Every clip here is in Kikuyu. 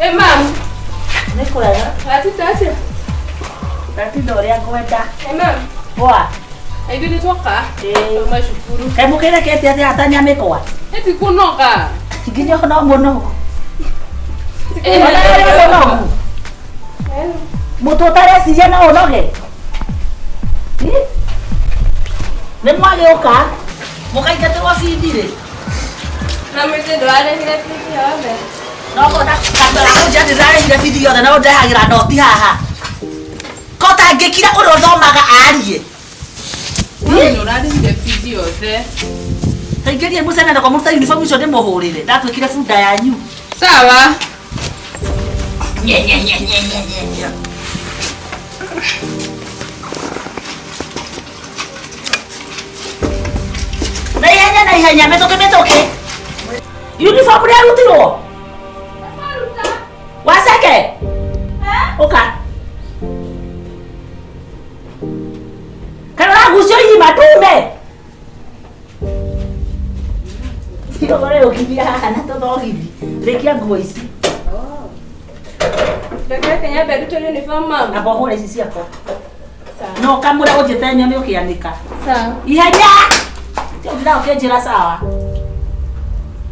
Ĩ mam, Nĩ kwega. watinda atĩa? Ndatinda ũrĩa ngwenda. Ĩ mam, Poa. ithuĩ nĩ twoka Ĩĩ. twauma cukuru. Kaĩ mũkĩrekete atĩa atanya mĩkwa? Ĩ ti kũnoga. Nginya no mũno. Ĩ, Ona ũrĩ mũnogu. Mũtwe ũtareciria no ũnoge. Ĩ? Nĩ mwagĩũka mũkaingatĩrwo bithi rĩ. Mam, ithuĩ ndũrarĩhire bithi yothe. No kona kũnjĩra ndĩrarĩhire bithi yothe na ũndehagĩra noti haha. Ko tangĩkira ũrĩa ũthomaga arie. Mam, nĩ ũrarĩhire bithi yothe. Taingĩrie mũcene na kwa mũruta uniform icio ndĩmũhũrĩre. Ndatuĩkire bunda yanyu. Sawa. Nye, nye, nye, nye, nye, nye, nye. Na ihenya na ihenya mĩtũkĩ mĩtũkĩ. Uniform nĩarutirwo? Waceke? Ũka. Kana ũragucio irima ndume? Ũrĩ ũkinyia haha na tũthogithi. Rĩkia nguo ici. Reke nyambe ndute uniform mam. Amba ũhũre ici ciakwa. No kamũra ũnjĩte nyone ũkĩanĩka. Sawa. Ihenya! Tiga ũtindaga ũkĩnjĩra sawa.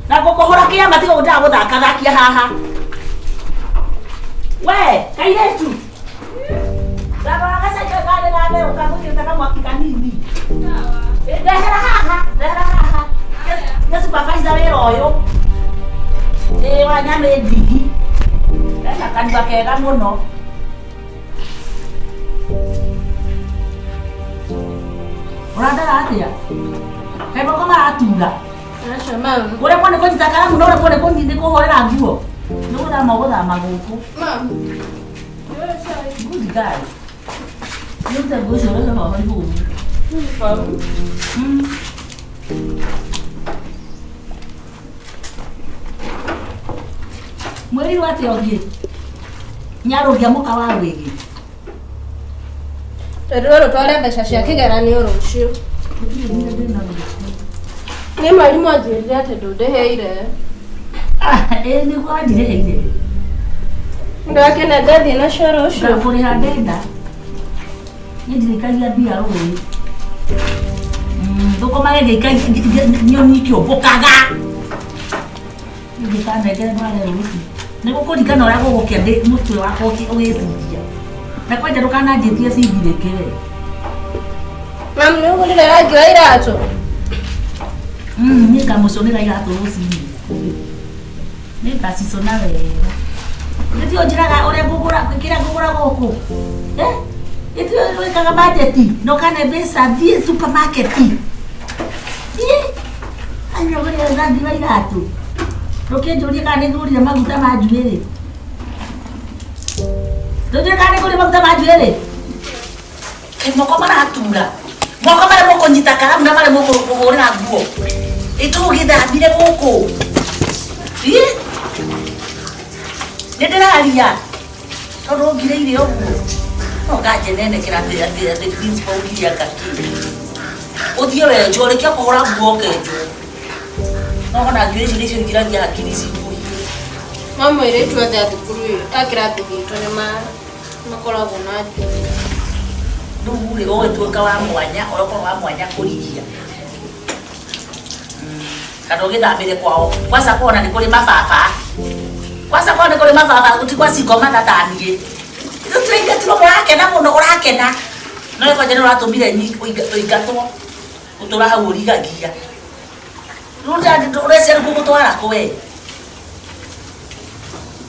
Na ngũkũhũra kĩama tiga gũtindaga gũthakathakia haha. We, kairĩtu. Ndarora gacai kau karĩ gatherũka ngwĩkĩrĩte kamwaki kanini. Ĩ, Ndehera haha, ndehera haha. Nĩ supervisor wĩra ũyũ. Ĩ wa nyamĩ ndigi. Ena kanua kega mũno. Ũrandara atĩa? Kaĩ moko maratura? Aca mam. Ũremwo nĩ kũnyita karamu na ũremwo nĩ nĩ kũhũrĩra nguo. Nĩ gũthama ũgũthama gũkũ. Mam. Good girl. Nĩ ũrute nguo icio ũreke baba ihũrwo. Uniform. Mwĩrirwo atĩa ũngĩ? Nyarũgia mũka wa wĩgĩ. Twerirwo rũtware mbeca cia kĩgeranio rũciũ. Gũtirĩ nginya ndĩna rũciũ. Nĩ mwarimũ anjĩrire atĩ ndũndĩhĩire. Ah, ĩĩ nĩguo wandirĩhĩire. Ndakena ndathiĩ nacio rũciũ. Ngakũrĩha ndenda. Niĩ ndirĩikagia mbia rũĩ. Thũkũmage ngĩikagia nyoni ikĩũmbũkaga. Ndĩkanengere ndware rũciũ. Nĩ gũkũringana ũrĩa gũgũkĩa ndĩ mũtwe wakwa ũgĩciria. Na kwanja ndũkananjĩtie bithi rĩngĩ we. Mam, nĩ ũgũrire rangi wa iratũ? Niĩ ngamũcũnĩra iratũ rũcinĩ. Nĩ ngacicũna wega. Githĩ ũnjĩraga ũrĩa ngũgũra kĩrĩa ngũgũra gũkũ? Eh? Githĩ wĩkaga budget na ũkane mbeca thiĩ supermarket. Thiĩ. Anyũgũrĩre rangi wa iratũ. Ndũkĩnjũrie kana nĩ ngũrire maguta ma njuĩrĩ. Ndũnjũrie kana nĩ ngũrire maguta ma njuĩrĩ. Kaĩ moko maratura. Moko maremwo kũnyita karamu na maremwo kũhũrĩra nguo. Ĩ tũgĩthambire gũkũ. Ĩ? Nĩ ndĩraria. Tondũ ũngirĩire ũguo. No nganjenenekera atĩ atĩ atĩ principal augire anga kĩ. Ũthiĩ wenjwo rĩkia kũhũra nguo ũkenjwo. No ona njuĩrĩ icio nĩcio ingiragia hakiri cikũhiũ. Mam, airĩtu othe a thukuru ĩyo a kĩrathi gitũ nĩ makoragwo na njuĩrĩ. Rĩu rĩ ũgĩtuĩka wa mwanya ũrokorwo wa mwanya kũrigia. Kana ũgĩthamĩre kwao. Kwanza kuona nĩ kũrĩ mababa. Kwanza kuona nĩ kũrĩ mababa ti kwa single mother ta niĩ. Ithuĩ tũraingatirwo mũrakena mũno ũrakena. No kwanja nĩ ũratũmire ũingatwo. Ũtũra hau ũrigagia. Rĩu ũreciria ngũgũtwara kũ we?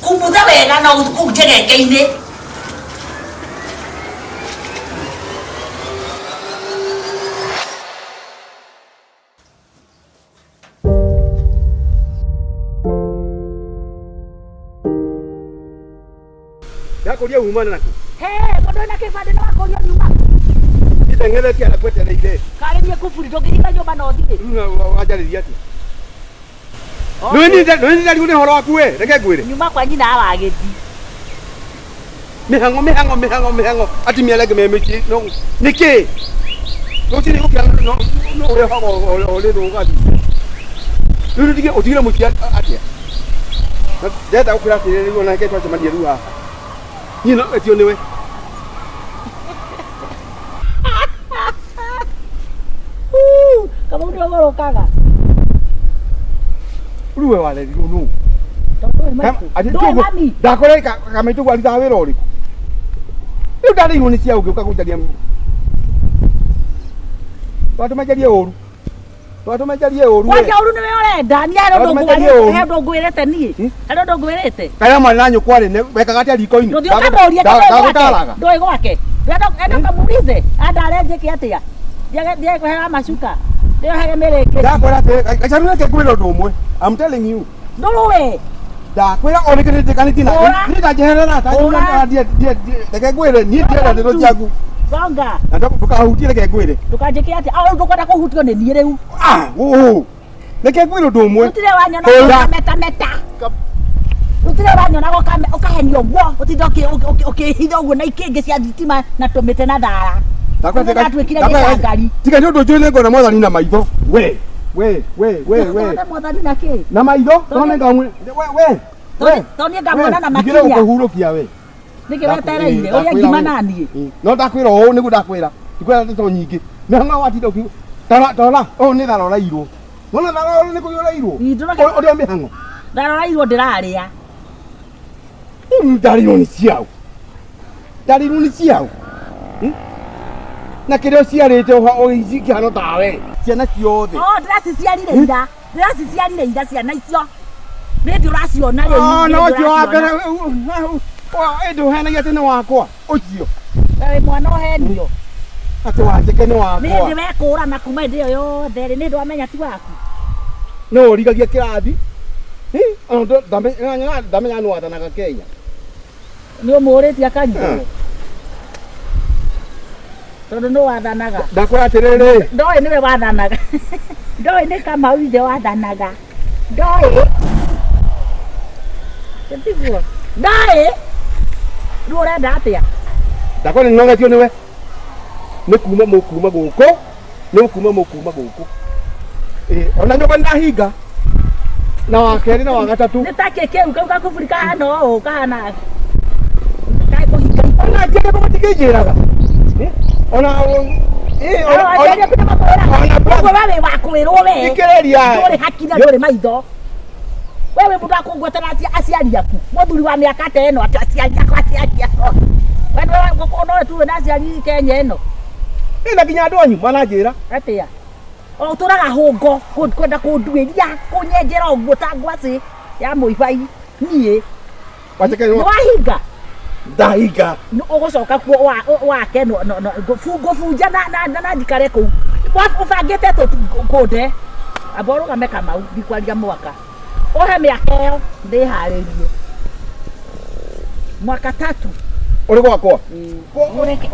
Kumutha wega na kũu njegeke-inĩ. Ndakũria umana naku. He, mũndũ wĩna kĩbandĩ no akũrie nyuma. Iteng'eretie na kwetereire. Karĩ niĩ kuburi ndũngĩhinga nyũmba na ũthiĩ. Rĩu wanjarĩria atĩa? Nĩ nĩ ndarigwo nĩ ũhoro waku we, reke ngwĩre. Nyuma kwa nyina wa Gĩthi. Mihango mihango mihango mihango atimia arĩa angĩ me mĩciĩ no nĩkĩ rũcinĩ gũkĩra no no ũrehagwo ũrĩ rũgathi rĩu rĩtige ũtigire mũciĩ atĩa ndenda gũkwĩra atĩrĩrĩ rĩu ona reke twacemania rĩu haha niĩ no etio nĩwe. Kamau nĩũgũrũkaga. Rĩu we warerirwo nũ? Ndũĩ mami. Ndakora kamaitũ arutaga wĩra ũrĩkũ? Rĩu ndarĩirwo nĩ cia ũngĩ ũka gũcaria watũma njarie ũru. Watũma njarie ũru. Kwaria ũru nĩwe ũrenda. Niĩ harĩ ũndũ ngwĩrĩte niĩ. Harĩ ũndũ ngwĩrĩte. Karĩa mwarĩ na nyũkwa rĩ wekaga atĩa riko-inĩ? Ndũthiĩ ũkamũrie ndagũtaraga. Ndũĩ gwake. Enda ũkamũrize. Andare njĩke atĩa? Ndiage kũheaga macuka. Ndĩohage mĩrĩngĩti. Ndakwĩra atĩrĩ, Gacaru reke ngwĩre ũndũ ũmwe. I'm telling you. Ndũrũĩ. Ndakwĩra o rĩngĩ nĩnjĩkanĩtie na niĩ ndanjeherera reke ngwĩre niĩ ndienda ndeto ciaku. Gonga. Na ndũkahutie reke ngwĩre. Ndũkanjĩke atĩa? Ah, ndũkwenda kũhutio nĩ niĩ rĩu. Ah, ũũ. Reke ngwĩre ũndũ ũmwe. Gũtirĩ wanyona meta meta. Gũtirĩ wanyona ũkahenio ũguo ũtinda ũkĩhitha ũguo na ikĩngĩ cia thitima na tũmĩtĩ na thara. Ndatuĩkire gĩcangari. Tiga nĩ ũndũ njũĩ nĩngona mwathani na maitho. We. We, we, we, we. Mwathani na kĩ? Na maitho, tone ngamwe. We, we. We. Tone ngamwona na makinya. Ndigire gũkũhurũkia we. Nĩkĩ wetereire? Ũrĩa ngima na niĩ. No ndakwĩra ũũ nĩguo ndakwĩra. Ndikwĩra ndeto nyingĩ. Mĩhang'o watinda ũkiuga. Tora, tora, ũũ nĩ thara ũrairwo. Wona thara ũũ nĩ kũrĩa ũrairwo. Ũrĩa mĩhang'o. Thara ũrairwo ndĩrarĩa. Ndarĩirwo nĩ ciao. Ndarĩirwo nĩ ciao. Na kĩrĩa ũciarĩte ũkĩhana tawe. Ciana ciothe. Oh, ndĩraciciarire ira. Ndĩraciciarire ira ciana icio. Nĩ ndĩ ũraciona rĩu. Oh, no ũcio wa mbere ĩndĩ ũheanagia atĩ nĩ wakwa. Ũcio. Wĩ mwana ũhenio. Atĩ wanjĩke nĩ wakwa. Nĩ hĩndĩ wekũrana kuma hĩndĩ ĩyo yothe rĩ, nĩ hĩndĩ wamenya ti waku. No ũrigagia kĩrathi. Ndamenya nĩ wathanaga Kenya. Nĩ ũmũrĩtie akanyitwo. Tondũ nĩ wathanaga. Ndakwĩra atĩrĩrĩ. Ndoĩ nĩwe wathanaga. Ndoĩ nĩ Kamau ithe wathanaga. Ndoĩ. Tiguo. Ndoĩ. Rĩu ũrenda atĩa? Ndakwĩra nĩnogetio nĩwe. Nĩ kuma mũkuma gũkũ. Nĩ kuma mũkuma gũkũ. Ona nyũmba nĩndahinga. Na wa kerĩ na wa gatatũ. Nĩ ta kĩ kĩu kau gakuburi kahana ũũ kahana. Kaĩ kũhinga. Ona njĩra matingĩnjĩraga. Ona ona we wa kwĩrwo we. Thikĩrĩria. Ndũrĩ hakiri ndũrĩ maitho. Wewe mũndũ akũngwetera aciari aku. Mũthuri wa mĩaka ta ĩno atĩ aciari aku aciari aku. We no tuwe na aciari Kenya ĩno. Ĩna nginya andũ anyu mananjĩra. Atĩa? O ũtũraga hũngo kwenda kũnduĩria kũnyenjera ũguo ta ngwacĩ ya mũibai niĩ. Nĩ wahinga? Ndahinga. Ũgũcoka kuo wake ngũbunja na njikare kũu. Ũbangĩte kũnde. Amba ũrũgame Kamau ndikwaria mwaka. Ũhe mĩaka ĩyo ndĩharĩrie. Mwaka tatu. Ũrĩ gwakwa?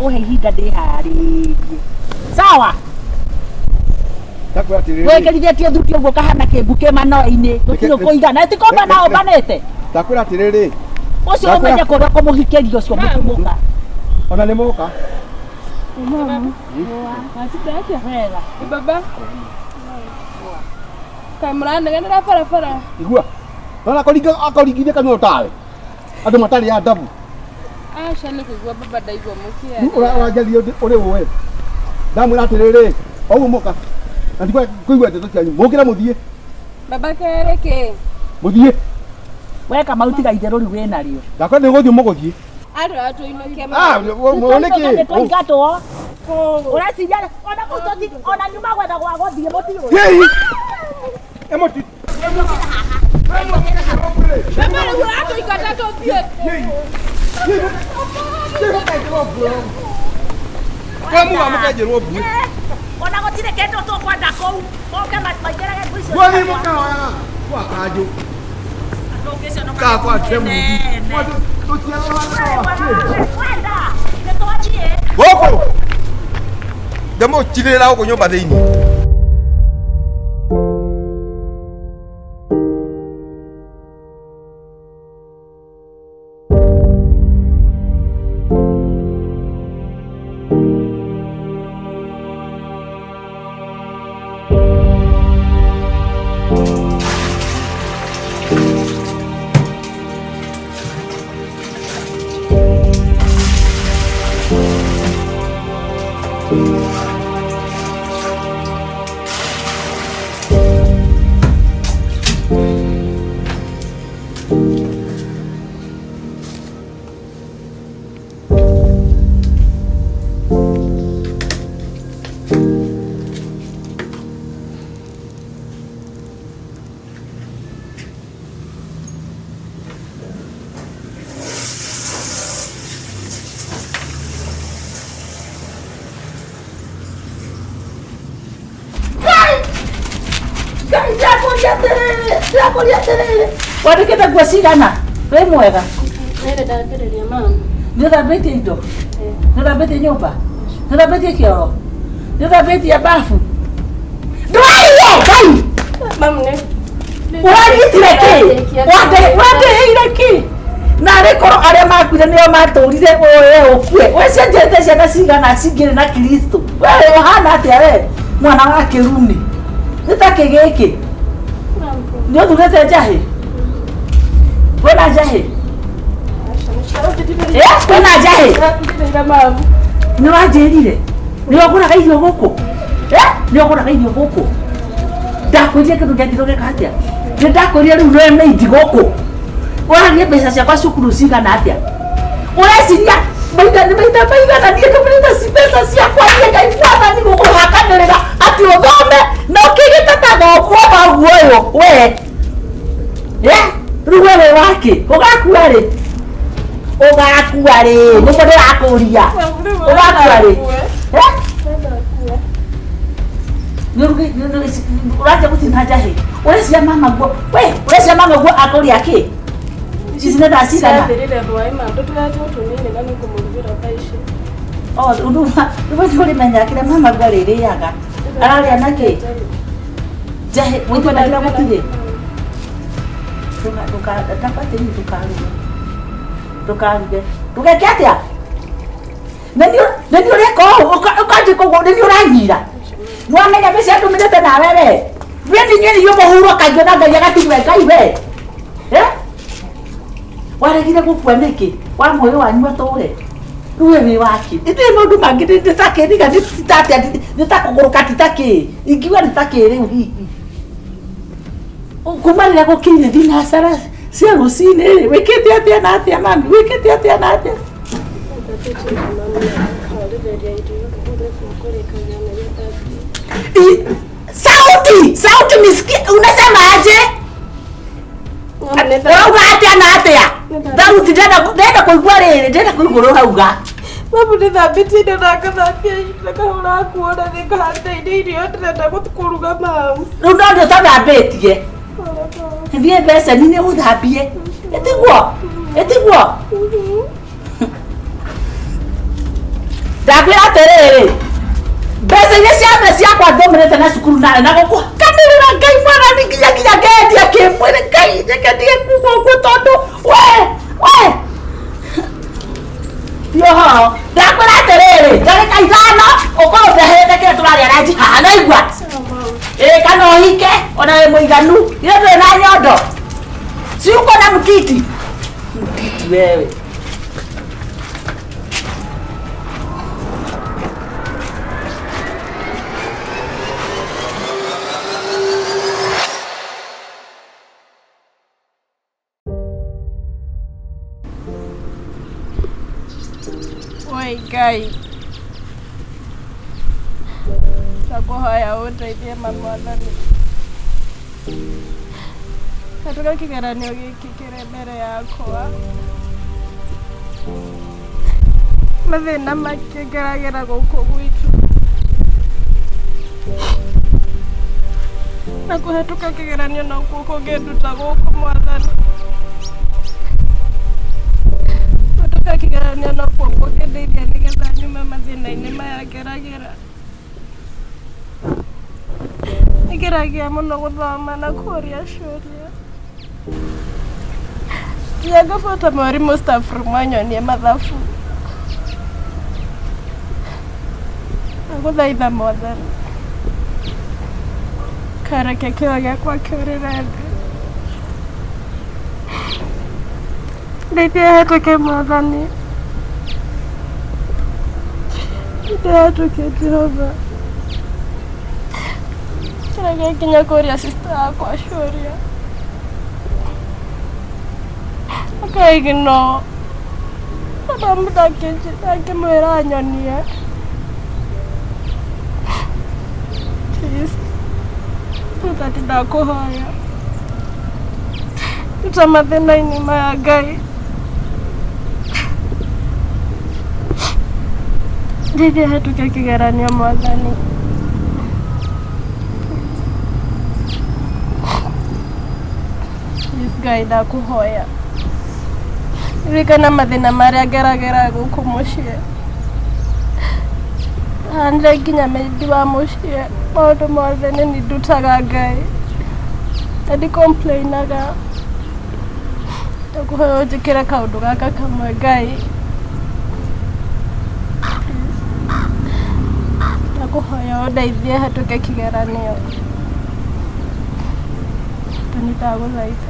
Ũhe ihinda ndĩharĩrie. Sawa? Ndakwĩra atĩrĩrĩ. Wĩkĩrithĩtie thuti ũguo kahana kĩmbu kĩ manoe-inĩ. Gũtirĩ kũigana. Ti kũmbana ũmbanĩte. Ndakwĩra atĩrĩrĩ. Ũcio ũmenye kũrĩa kũmũhikĩria ũcio mũtumũka. Ona nĩ moka. Watinda atĩa? Wega. Baba. Kaĩ mũranegenera barabara? Igua. Nona akũringithia kanua tawe. Andũ matarĩ adabu. Aca nĩ kũigua baba ndaigua mũkĩaria. Ũranjaria ũrĩ ũĩ. Ndamwĩra atĩrĩrĩ, ũguo moka. Na ndikwenda kũigua ndeto cianyu. Mũkĩre mũthiĩ. Baba kerĩ kĩ? Mũthiĩ. We Kamau tiga itherũ rĩu wĩnarĩo. Ndakwenda nĩ gũthiĩ mũgũthiĩ. Andũ atũinũke. Ah, nĩkĩ? Twaingatwo. Ũreciria ona kũu ona nyuma gwetha gwa gũthiĩ mũtiũĩ. Hihi. Emoti. Baba rĩu ũratũingata tũthiĩ kũ? Kwa muga mũkenjerwo mbuĩ. Ona gũtirĩ kĩndũ tũkwenda kũu. Moke maingĩrage nguo icio. Mwathiĩ mũkahoyaga kwa kanjũ. Ka kwa Tremuthi. Gũkũ. Ndĩmũtirĩra gũkũ nyũmba thĩinĩ. Ngai ndĩrakũria atĩrĩrĩ, ndĩrakũria atĩrĩrĩ. Wandĩkĩte nguo cigana? Wĩ mwega? Nĩrĩ ndambĩrĩria mama. Nĩ ũthambĩtie indo? Nĩ ũthambĩtie nyũmba? Nĩ ũthambĩtie kĩoro? Nĩ ũthambĩtie bafu? Ndwaririe Ngai! Mamu nĩ Ũranyitire kĩ? Wandĩhĩire kĩ? Na arĩ korwo arĩa makuire nĩo matũrire we ũkue. We cienjete ciana cigana cingĩrĩ na Kristo? We ũhana atĩa we? Mwana wa kĩrumi. Nĩ ta kĩ gĩkĩ? Nĩ ũthurĩte njahĩ? Kwĩna njahĩ? Eh, kwĩna njahĩ? Nĩ wanjĩrire? Nĩ ũgũraga irio gũkũ? Eh, nĩ ũgũraga irio gũkũ? Ndakwĩrire kĩndũ gĩathire ũgeka atĩa? Nĩ ndakwĩrire rĩu nĩwe maid gũkũ. Ũraria mbeca ciakwa cukuru cigana atĩa? Ũreciria maita nĩ maita maigana niĩ ndũmĩrĩte mbeca ciakwa niĩ Ngai mwathani gũkũhakanĩrĩra atĩ ũthome na ũkĩgĩte ta thoguo thoguo ũyũ we. Eh, rĩu we wĩ wakĩ? Ũgakua rĩ? Ũgakua rĩ? Nĩguo ndĩrakũria. Ũgakua rĩ? Eh? Ũranjia gũtina njahĩ. Ũreciria mama guo, we, ũreciria mama guo akũrĩa kĩ? Ici nĩ thaa cigana? Ciathirire hwaĩ ma tũtũratwo tũnini na nĩngũmũrugĩra thaa ici. Oh, rĩu nĩ ũrĩmenya kĩrĩa mama guo arĩrĩaga. Ararĩa na kĩ? Njahĩ, mũitũ kĩrĩa gũtirĩ. Ndakwatĩrĩ ndũkaruge. Ndũkaruge. Ndũgeke atĩa? Nĩ niĩ ũreka ũũ, ũkanjĩka ũguo, nĩ niĩ ũranyira. Nĩwamenya mbeca ndũmĩrĩte nawe we. We nĩ niĩ niĩ mũhuro kaingĩ na Ngai agatigwe Ngai we. Eh? Waregire gũkua nĩkĩ? Wa mwĩrĩ wanyu atũre. Rĩu we wĩ waki. Ithuĩ maũndũ mangĩ nĩ ta kĩriga nĩ ta atĩa nĩ ta kũgũrũka ti ta kĩ. Ingiuga nĩ ta kĩ rĩu hihi. Kuma rĩrĩa gũkinyire thinacara cia rũcinĩ rĩ, wĩkĩte atĩa na atĩa mami? Wĩkĩte atĩa na atĩa? Sauti, sauti nisikie, unasema aje? Ũrauga atĩa na atĩa? Thauti ndĩrenda kũigua rĩrĩ, ndĩrenda kũigua ũrĩa ũrauga. Mamu nĩthambĩtie indo na ngathambia ngahũra nguo na nĩngahanda irio ndĩrenda kũruga mamu. Rĩu no nĩ ũtathambĩtie. Thiĩ beceni-inĩ ũthambie. Ĩtiguo? Ĩtiguo? Ndakwĩra atĩrĩrĩ, mbeca iria ciothe ciakwa ndũmĩrĩte na cukuru narĩ na gũkũhakanĩrĩra Ngai mwathani nginya nginya ngendia kĩmwĩrĩ Ngai reke ndige kuga ũguo tondũ we we ti ũhoro. Ndakwĩra atĩrĩrĩ, ndagĩka ithano ũkorwo ũndehete kĩrĩa tũrarĩa ranji haha nĩwaigua? Ĩĩ kana ũhike ona wĩ mũiganu, ithuĩ ndũrĩ na nyondo. Si uko na mtiti? Mtiti wewe. Oi Ngai, ndakũhoya ũndeithie ma mwathani. Hetũka kĩgeranio gĩkĩ kĩrĩ mbere yakwa. Mathĩna maingĩ ngeragĩra gũkũ gwitũ. Na kũhetũka kĩgeranio nokuo kũngĩnduta gũkũ mwathani. Kũhetũka kĩgeranio nokuo kũngĩndeithia nĩgetha nyume mathĩna-inĩ maya ngeragĩra. Nĩngeragia mũno gũthoma na kũria ciũria. Nginya ngabuata mwarimũ staff room anyonie mathabu. Ndagũthaitha mwathani. Kareke kĩo gĩakwa kĩũrĩre thĩ. Ndeithia hetũke mwathani. Ndĩhetũkie Jehova. Kĩrĩa nginya kũria sister yakwa ciũria. Akaignore. Ndakĩmwĩra anyonie. Please. Tati ndakũhoya. Ruta mathĩna-inĩ maya Ngai. Ndeithia hetũke kĩgeranio Mwathani. Please Ngai ndakũhoya. Ririkana mathĩna marĩa ngeragĩra gũkũ mũciĩ. Handire nginya maid wa mũciĩ. Maũndũ mothe nĩ niĩ ndutaga Ngai. Na ndicomplainaga. Ndakũhoya ũnjĩkĩre kaũndũ gaka kamwe Ngai. Please. Ndakũhoya ũndeithie hetũke kĩgeranio. Nĩ ndagũthaitha.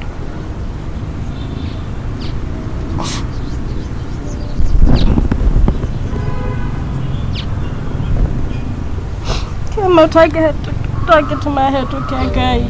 Kĩama ũtangĩtũma hetũke Ngai.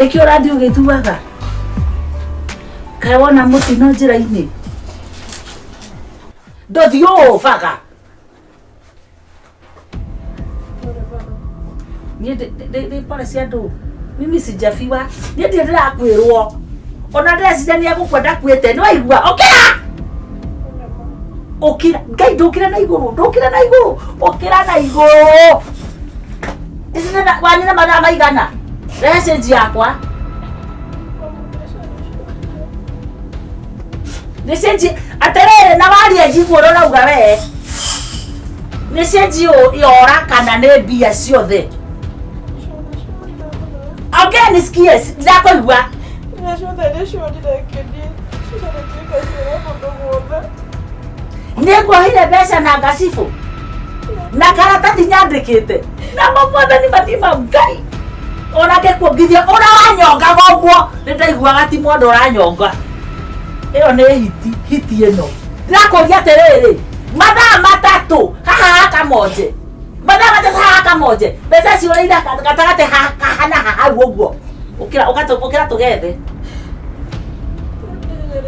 Nĩkĩo ũrathiĩ ũgĩthuaga kaĩ wona mũtino njĩra-inĩ ndũthiĩ ũũbaga niĩ ndĩ pore cia andũ mimi sijafiwa niĩ ndirĩ ndĩrakwĩrwo ona ndĩreciria nĩ egũkua ndakuĩte nĩ waigua ũkĩra ũkĩra Ngai ndũkĩre na igũrũ ndũkĩre na igũrũ ũkĩra na igũrũ ici nĩ wanyina mathaa maigana rehe cenji yakwa nĩ cenji atĩrĩrĩ na waria njiguo ũrĩa ũrauga we nĩ cenji yora kana nĩ mbia ciothe ongea nisikie ndakũigua. Iria ciothe nĩciorire ngĩthiĩ cicarĩtie ciora kũndũ guothe. Nĩ nguohire mbeca na ngacibũ na karatathi nyandĩkĩte namo mwathani matima Ngai ona ngĩkuongithia ũrĩa wanyongaga ũguo nĩ ndaiguaga ti mwenda ũranyonga ĩyo nĩ hiti hiti ĩno ndĩrakũria atĩrĩrĩ mathaa matatũ haha hakamonje mathaa matatũ haha hakamonje mbeca ciũrĩire gatagatĩ hahana hau ũguo ũkĩra ũkĩra tũgethe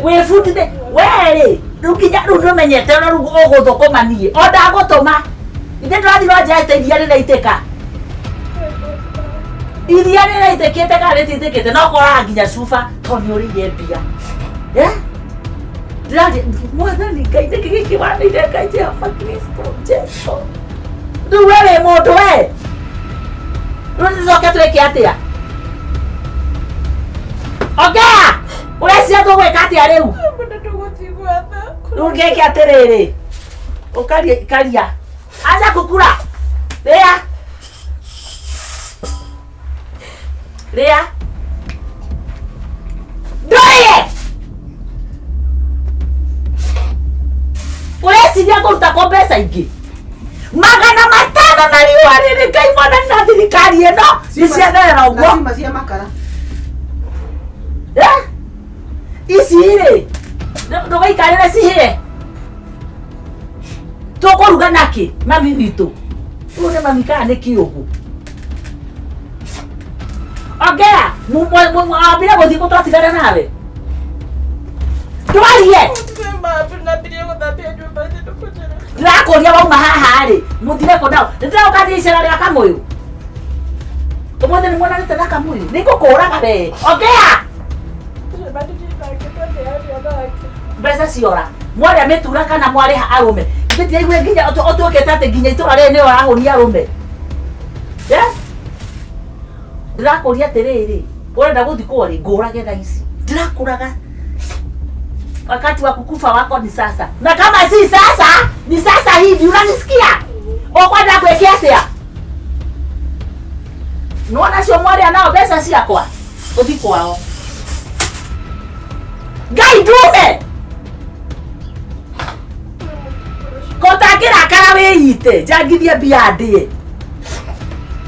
wĩbundithie werĩ rĩu nginya rĩu nĩũmenyete ũrĩa rĩu ũgũthũkũma niĩ o ndagũtũma ithe ndũrathiĩ wanjĩra iria rĩraitĩka iria rĩraitĩkĩte kana rĩtitĩkĩte no koraga nginya cuba tondũ nĩ ũrĩire mbia. Eh? Ndĩraria mwathani Ngai nĩkĩ gĩkĩ wanĩire Ngai Jehova Kristo Jesu rĩu we wĩ mũndũ we rĩu tũcoke twĩke atĩa ongea ũreciria tũgwĩka atĩa rĩu Mũndũ tũgũthiĩ gwetha. Rĩu ngeke atĩrĩrĩ ũkaria karia acha kukura rĩa rĩa ndũrĩe ũreciria kũruta kũ mbeca ingĩ 500 na riũa rĩrĩ Ngai mwathani na thirikari ĩno nĩ ciatherera ũguo Lazima cia makara. Eh? Ici rĩ ndũgaikarĩre cihĩe tũkũruga nakĩ mami witũ ũyũ nĩ mami kana nĩ kĩũgũ ongea wambire gũthiĩ kũ twatigana nawe twarie Nambirie gũthambia nyũmba ndĩrakũria. Ndĩrakũria wauma haha rĩ mũthire kũ nao nĩndĩroka thiĩ icera rĩa kamũyũ Ũmũthĩ nĩ muonanĩte na kamũyũ. Nĩ ngũkũraga we. Ongea. Mbeca ciora. Mwarĩa mĩtura kana mwarĩha arũme. Ithe ndiraigua nginya ũtuĩkĩte atĩ nginya itũra rĩrĩ nĩwe ũrahũnia arũme. Yes? Ndĩrakũria atĩrĩrĩ, ũrenda gũthikwo rĩ, ngũrage thaa ici. Ndĩrakũraga. Wakati wa kukufa wako ni sasa. Na kama si sasa, ni sasa hivi. Unanisikia? Ũkwenda gwĩka atĩa? Nĩwona acio mwarĩa nao mbeca ciakwa? Ũthi kwao. Ngai ndume! Kotangĩrakara wĩite, njangithie mbia ndĩe.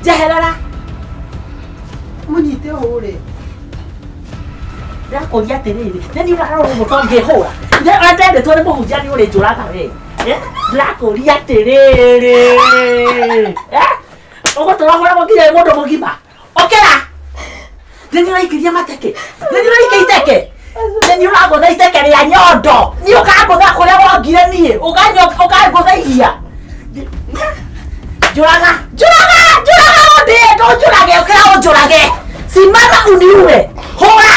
Njeherera. Mũnyite ũhũre. Ndĩrakũria atĩrĩrĩ, nĩ niĩ ũrarora ũguo to ngĩhũra. Ndendetwo nĩ mũhunjia nĩ ũrĩnjũraga we. Eh? Ndĩrakũria atĩrĩrĩ. Eh? Ũgũtũra ũhũragwo nginya wĩ mũndũ mũgima. Ũkĩra! Nĩ niĩ ũraikĩria mateke. Nĩ niĩ ũraikia iteke. Nĩ niĩ ũrangũtha iteke rĩa nyondo. Niĩ ũkangũtha kũrĩa wongire niĩ. Ũkangũtha iria. Njũraga, njũraga, njũraga ũndĩe, ndũnjũrage, ũkĩra ũnjũrage. Simama uniue. Hũra.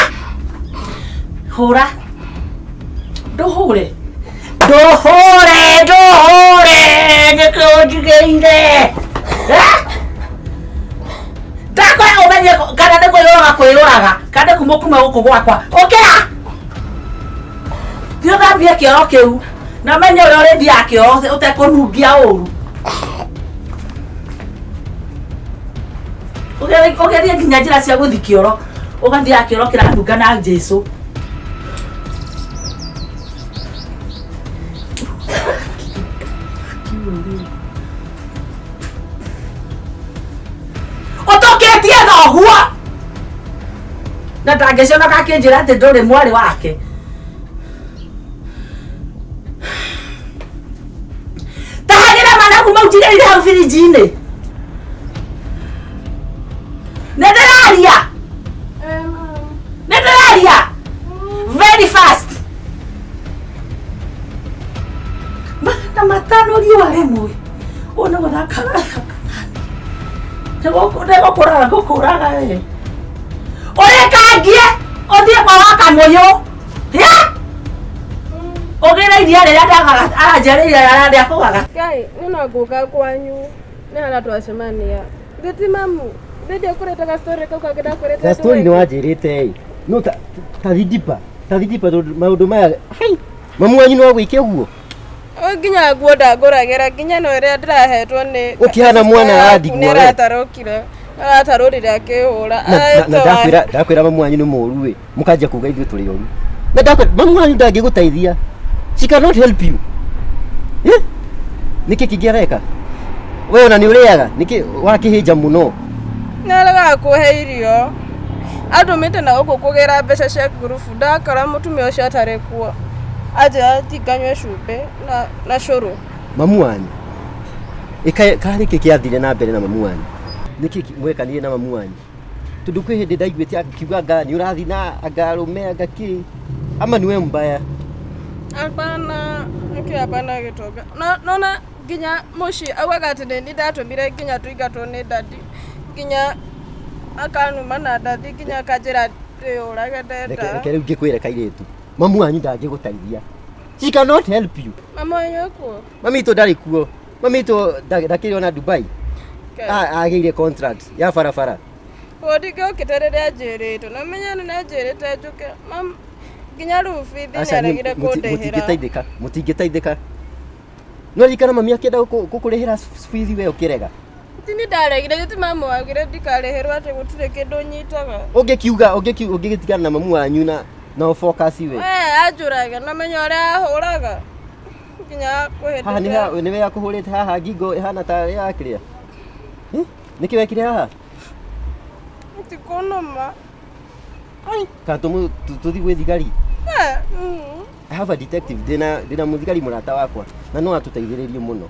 Hũra. Ndũhũre. Ndũhũre, ndũhũre, nĩkĩ ũnjigĩire? Eh? Ndakora ũmenye kana nĩ kwĩyũraga kwĩyũraga, kana nĩ kuma kuma gũkũ gwakwa. Ũkĩra! Thiĩ ũthambie kĩoro kĩu na menye ũrĩa ũrĩthiaga kĩoro ũtekũnungia ũru. Ũgerie nginya njĩra cia gũthiĩ kĩoro, ũgathiaga kĩoro kĩranunga na Jesũ. Ũtũkĩtie thoguo na ndangĩconoka akĩnjĩra atĩ ndũrĩ mwarĩ wake. Tahagĩra managu mau njigĩrĩire hau birinji-inĩ. Nĩ ndĩraria, nĩ ndĩraria very fast. 500 riũa rĩmwe. Ũyũ nĩ gũthaka arathaka nani. Nĩ gũkũraga ngũkũraga we. Ũrĩkangie ũthiĩ kwa wa Kamũyũ. Ya! Ũgĩre iria rĩrĩa ndagaga aranjarĩire rĩa kũgaga. Ngai, nĩ no ngũka kwanyu nĩ harĩa twacemania. Thiti mamu, thiti ũkũrĩte ga story kau kangĩ ndakwĩrĩte. Ga story nĩ wanjĩrĩte ĩ. No ta ta thidipa, ta thidipa tondũ maũndũ maya hai, mamu wanyu no agwĩke ũguo. O nginya nguo ndangũragĩra nginya no ĩrĩa ndĩrahetwo nĩ Ũkĩhana mwana wa ndigwa nĩ we. aratarũkire aratarũrire akĩhũra. Na ndakwĩra mamu wanyu nĩ mũũru ĩ, mũkanjia kuga ithuĩ tũrĩ oru. Na ndakwĩra mamu wanyu ndangĩgũteithia. She cannot help you. Eh? Nĩkĩ kĩngĩ areka? We ona nĩ ũrĩaga, nĩkĩ wakĩhĩnja mũno? Nĩ aregaga kũhe irio. Andũmĩte na gũkũ kũgĩra mbeca cia ngurubu ndakora mũtumia ũcio atarĩ kuo. Anjĩra tinganyue cumbĩ na cũrũ. Mamu wanyu. Ĩka karĩ kĩ kĩathire na mbere na mamu wanyu? Nĩkĩ mwekanire na mamu wanyu? Tondũ kwĩ hĩndĩ ndaiguĩte akiuga anga nĩ ũrathiĩ na anga arũme anga kĩ. Ama niwe mbaya. Hapana, okay, hapana gĩtonga. No nona nginya mũciĩ augaga atĩ nĩ niĩ ndatũmire nginya tũingatwo nĩ dadi. Nginya akanuma na dadi nginya akanjĩra ndĩyũrage ndenda. Reke rĩu ngĩkwĩre kairĩtu. Mamu wanyu ndangĩgũteithia. She cannot help you. Mama wanyu ekuo? Mami witũ ndarĩ kuo. Mami witũ ndakĩrĩ ona Dubai. Agĩire contract ya barabara. Ũguo ndingĩokĩte rĩrĩa anjĩrĩte. Na menye nĩ anjĩrĩte njũke. Mam, nginya rĩu bithi nĩ aregire kũndĩhĩra. Mũtingĩteithĩka, mũtingĩteithĩka. No ririkana mami akĩenda gũkũrĩhĩra bithi we ũkĩrega. Ti nĩ ndaregire gĩti mamu wagire ndikarĩhĩrwo atĩ gũtirĩ kĩndũ nyitaga. Ũngĩkiuga ũngĩgĩtigana na mamu wanyu na focus we. We anjũrage na menya ũrĩa ahũraga. Nginya Haha nĩ kũhĩtũkĩra. nĩ we akũhũrĩte haha ngingo ĩhana ta ya kĩrĩa. Nĩkĩ wekire haha? Ti kũnũma. Kana tũthiĩ gwĩ thigari. I have a detective ndĩna mũthigari mũrata wakwa na no atũteithĩrĩrie mũno.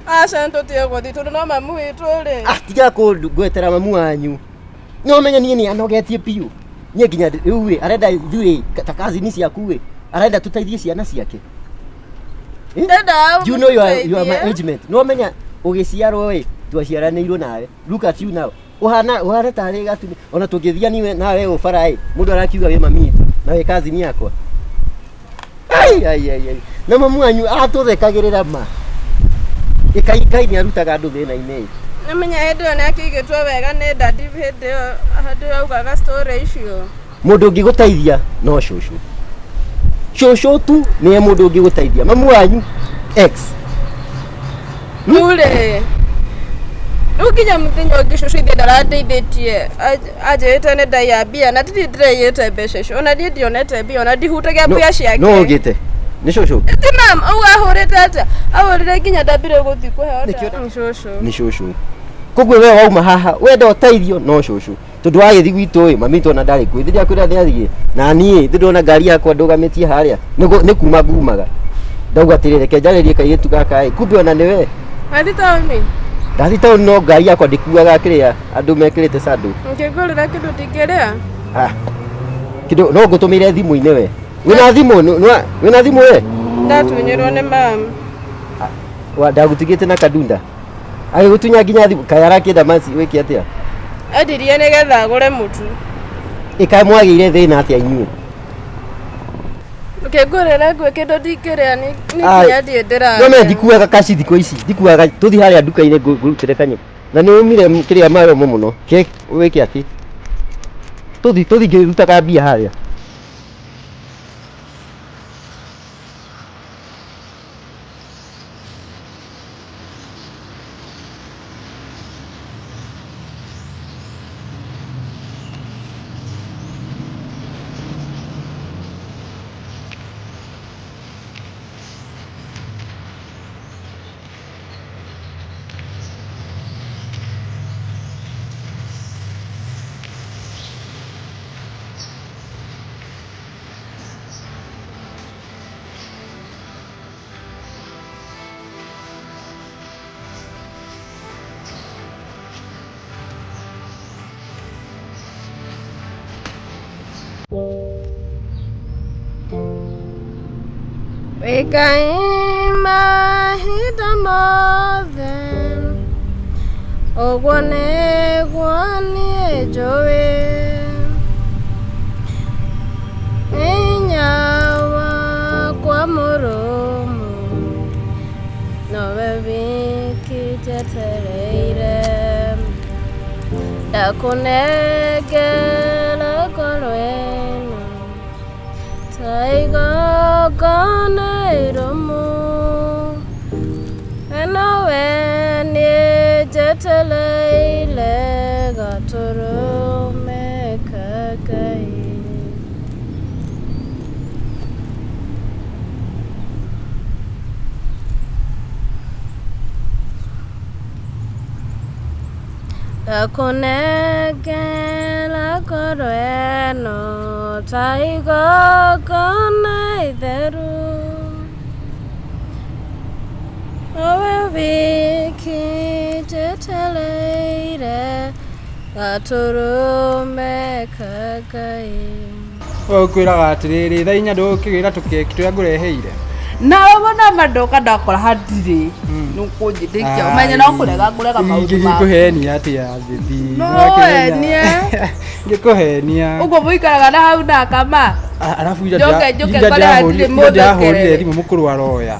Aca nĩtũtige gũthiĩ tondũ no mamu witũ rĩ. Ah, tiga kũngwetera mamu wanyu. No menye niĩ nĩ anogetie biũ. Niĩ nginya rĩu ĩ arenda ithuĩ ta kazini ciaku ĩ arenda tũteithie ciana ciake. Ndenda Do you know you are my age mate? No menya ũgĩciarwo ĩ twaciaranĩirwo nawe. Look at you now. Ũhana ũhana tarĩ gatu ona tũngĩthia niwe nawe ũbara ĩ mũndũ arakiuga wĩ mami witũ na wĩ kazini yakwa. Ai ai ai ai. Na mamu wanyu atũthekagĩrĩra ma. Ĩkai Ngai nĩ arutaga andũ thĩna-inĩ. Namenya hĩndĩ ĩyo nĩ akĩigĩtwo wega nĩ dadi hĩndĩ ĩyo hĩndĩ ĩyo augaga story icio. Mũndũ ũngĩgũteithia no cũcũ. Cũcũ tu nĩwe mũndũ ũngĩgũteithia. Mamu wanyu ex. Rĩu rĩ rĩu nginya mũthenya ũngĩ cũcũ ithe ndarandeithĩtie anjĩrĩte nĩ ndaiya mbia na ndirĩ ndĩraiyĩte mbeca icio ona niĩ ndionete mbia ona ndihutagia mbia ciake. No ũgĩte. Nĩ cũcũ. Ti mam auga ahũrĩte atĩa ahũrire nginya ndambire gũthiĩ kũheo Nĩkĩo- ndawa. Cũcũ. Nĩ cũcũ. Koguo we wauma haha wenda ũteithio no cũcũ. Tondũ wagĩthiĩ gwitũ ĩ mami witũ ona ndarĩ kuo. Ithe ndiakwĩra nĩ athiĩ. Na niĩ ndĩ ndona ngari yakwa ndũgamĩtie harĩa. Nĩ kuma ngumaga. Ndauga atĩrĩ reke njarĩrie kairĩtu gaka ĩ kumbe ona nĩwe. Wathiĩ taũni Ndathiĩ taũni no ngari yakwa ndĩkuaga kĩrĩa andũ mekĩrĩte sandũ. ũngĩngũrĩra kĩndũ ndingĩrĩa. Ah. Kĩndũ no ngũtũmĩre thimũ-inĩ we. Wĩna thimũ wĩna thimũ we? Ndatunyirwo nĩ mam. Wa ndagũtigĩte na kadunda. Agĩgũtunya nginya thimũ kaĩ arakĩenda maci wĩke atĩa? Endirie nĩgetha agũre mũtu. Ĩkaĩ mwagĩire thĩna atĩa inyuĩ? Ũkĩngũrĩra nguo kĩndũ ndingĩrĩa nĩ Ai. nginya ndiĩ ndĩrarĩa. No me ndikuaga kaci thikũ ici ndikuaga tũthi harĩa nduka-inĩ ngũrutĩre kanyamũ. Na nĩ umire kĩrĩa maromo mũno. Ke wĩke atĩ? Tũthi tũthi ngĩrutaga mbia harĩa. Wĩ Ngai mahinda mothe ũguo nĩguo niĩ njũĩ hinya wakwa mũrũmu nowe wiki njetereire ndakũnengera ngoro ĩno ta igongona irũmu nowe niĩ njetereire gatũrũme ka Ngai. Ndakũnengera ngoro ĩno ta igongona itheru nowe wiki njetereire gatũrũme ka Ngai. We ũkwĩraga atĩrĩrĩ thaa inya ndũkĩgĩra tũkeki tũrĩa ngũreheire. Nawe wona mandoka ndakora hatirĩ nũkũnjĩtĩkia ũmenye no kũrega ngũrega maũndũ maku. Ngĩkũhenia atĩa baby? No Nĩwakĩmenya. ũhenie. Ngĩkũhenia. Ũguo mũikaraga na hau nakama. Arabu ira Njoke- njoke ngore hatirĩ mũndũ ndĩrahũrire ekerere. thimũ mũkũrũ aroya.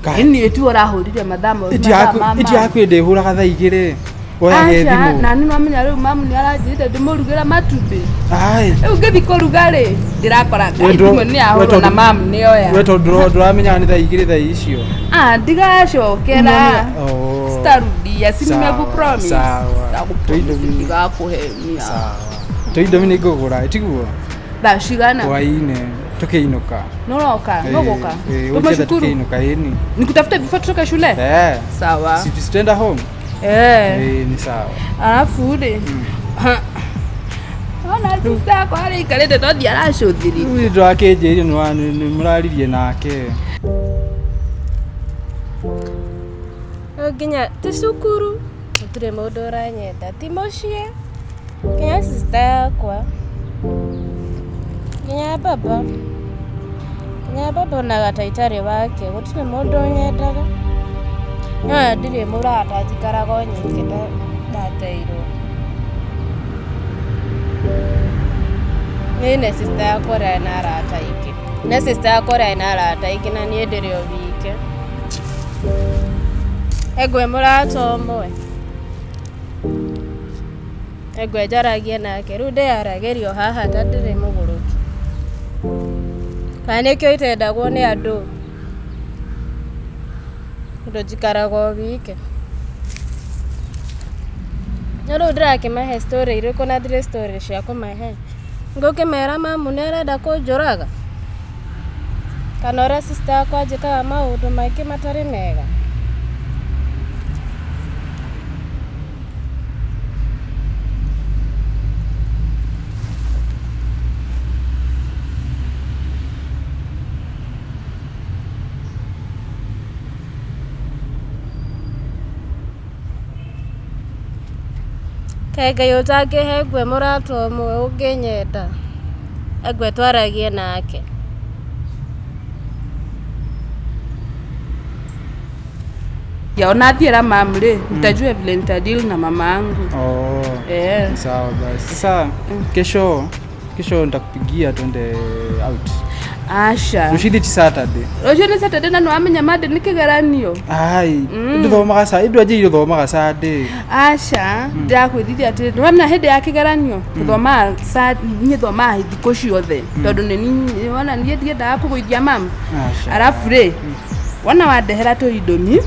Niĩ tu ũrahũrire mathaa moru mathaa ma Iti yaku ndĩhũraga thaa igĩrĩ. Oyage Aca, thimũ. na nĩ nwamenya rĩu mamu nĩ aranjĩrĩte ndĩmũrugĩra matumbĩ. Ai. Rĩu ngĩthiĩ kũruga rĩ ndĩrakora We ngai ndũ- thimũ nĩ we yahũrwo tondũ- na mamu nĩoya. We tondũ ndũramenyaga nĩ thaa igĩrĩ thaa icio. Ah, ndigacokera. Oh. Sitarudia, si Sawa, nimekupromise. sawa. Ndakupromise Tuindo- ndigakuhenia. Sawa. Tũindomi nĩ ngũgũra tiguo? Thaa cigana? Hwaĩ-inĩ tũkĩinũka. Nũroka, nũgũka. Eh, Tuma ũnjethe cukuru. tũkĩinũka ĩni. Nikutafute before tutoke shule? Eh. Sawa. Si tutaenda home? Eh. Eh, ni sawa. Alafu rĩ ona sister yakwa harĩa aikarĩte no ndiaracũthĩrĩria. Rĩu ndũrakĩnjĩrire nĩ mũraririe nake. Rĩu nginya ti cukuru gũtirĩ mũndũ ũranyenda ti mũciĩ nginya sister yakwa nginya baba onaga ta itarĩ wake gũtirĩ mũndũ ũnyendaga. No ndirĩ mũrata njikaraga o nyike ndateirwo. Niĩ nĩ sister yakwa ũrĩa ena arata aingĩ. Nĩ sister yakwa ũrĩa ena arata aingĩ na niĩ ndĩrĩ o wike. Engwe mũrata ũmwe. Engwe njaragie nake rĩu ndĩyaragĩrio haha ta ndĩrĩ mũgũrũki. Kana nĩkĩo itendagwo nĩ andũ? Tondũ njikaraga o wike. No rĩu ndĩrakĩmahe story irĩkũ na ndirĩ story cia kũmahe? Ngũkĩmera mamu nĩ arenda kũnjũraga? Kana ũrĩa sister yakwa anjĩkaga maũndũ maingĩ matarĩ mega? Kaĩ Ngai ũtangĩhe ngwe mũrata ũmwe ũngĩnyenda, ngwe twaragie nake. Ya ona thiĩra mam rĩ, nitajua vile nitadeal na mama yangu. Oh. Eh. Sawa basi. Sasa kesho kesho nitakupigia twende out. Aca. Rũciũ ti Saturday. Rũciũ nĩ Saturday na nĩwamenya Monday nĩ kĩgeranio. Ai, ndũthomaga sa, indũ anjĩire ũthomaga Sunday. Aca, ndĩrakwĩrire atĩrĩ, nĩwamenya hĩndĩ ya kĩgeranio tũthomaga niĩ thomaga thikũ ciothe tondũ nĩ niĩ wona niĩ ndiendaga kũgũithia mamu. Aca. Arabu rĩ, wona wandehera tũindomi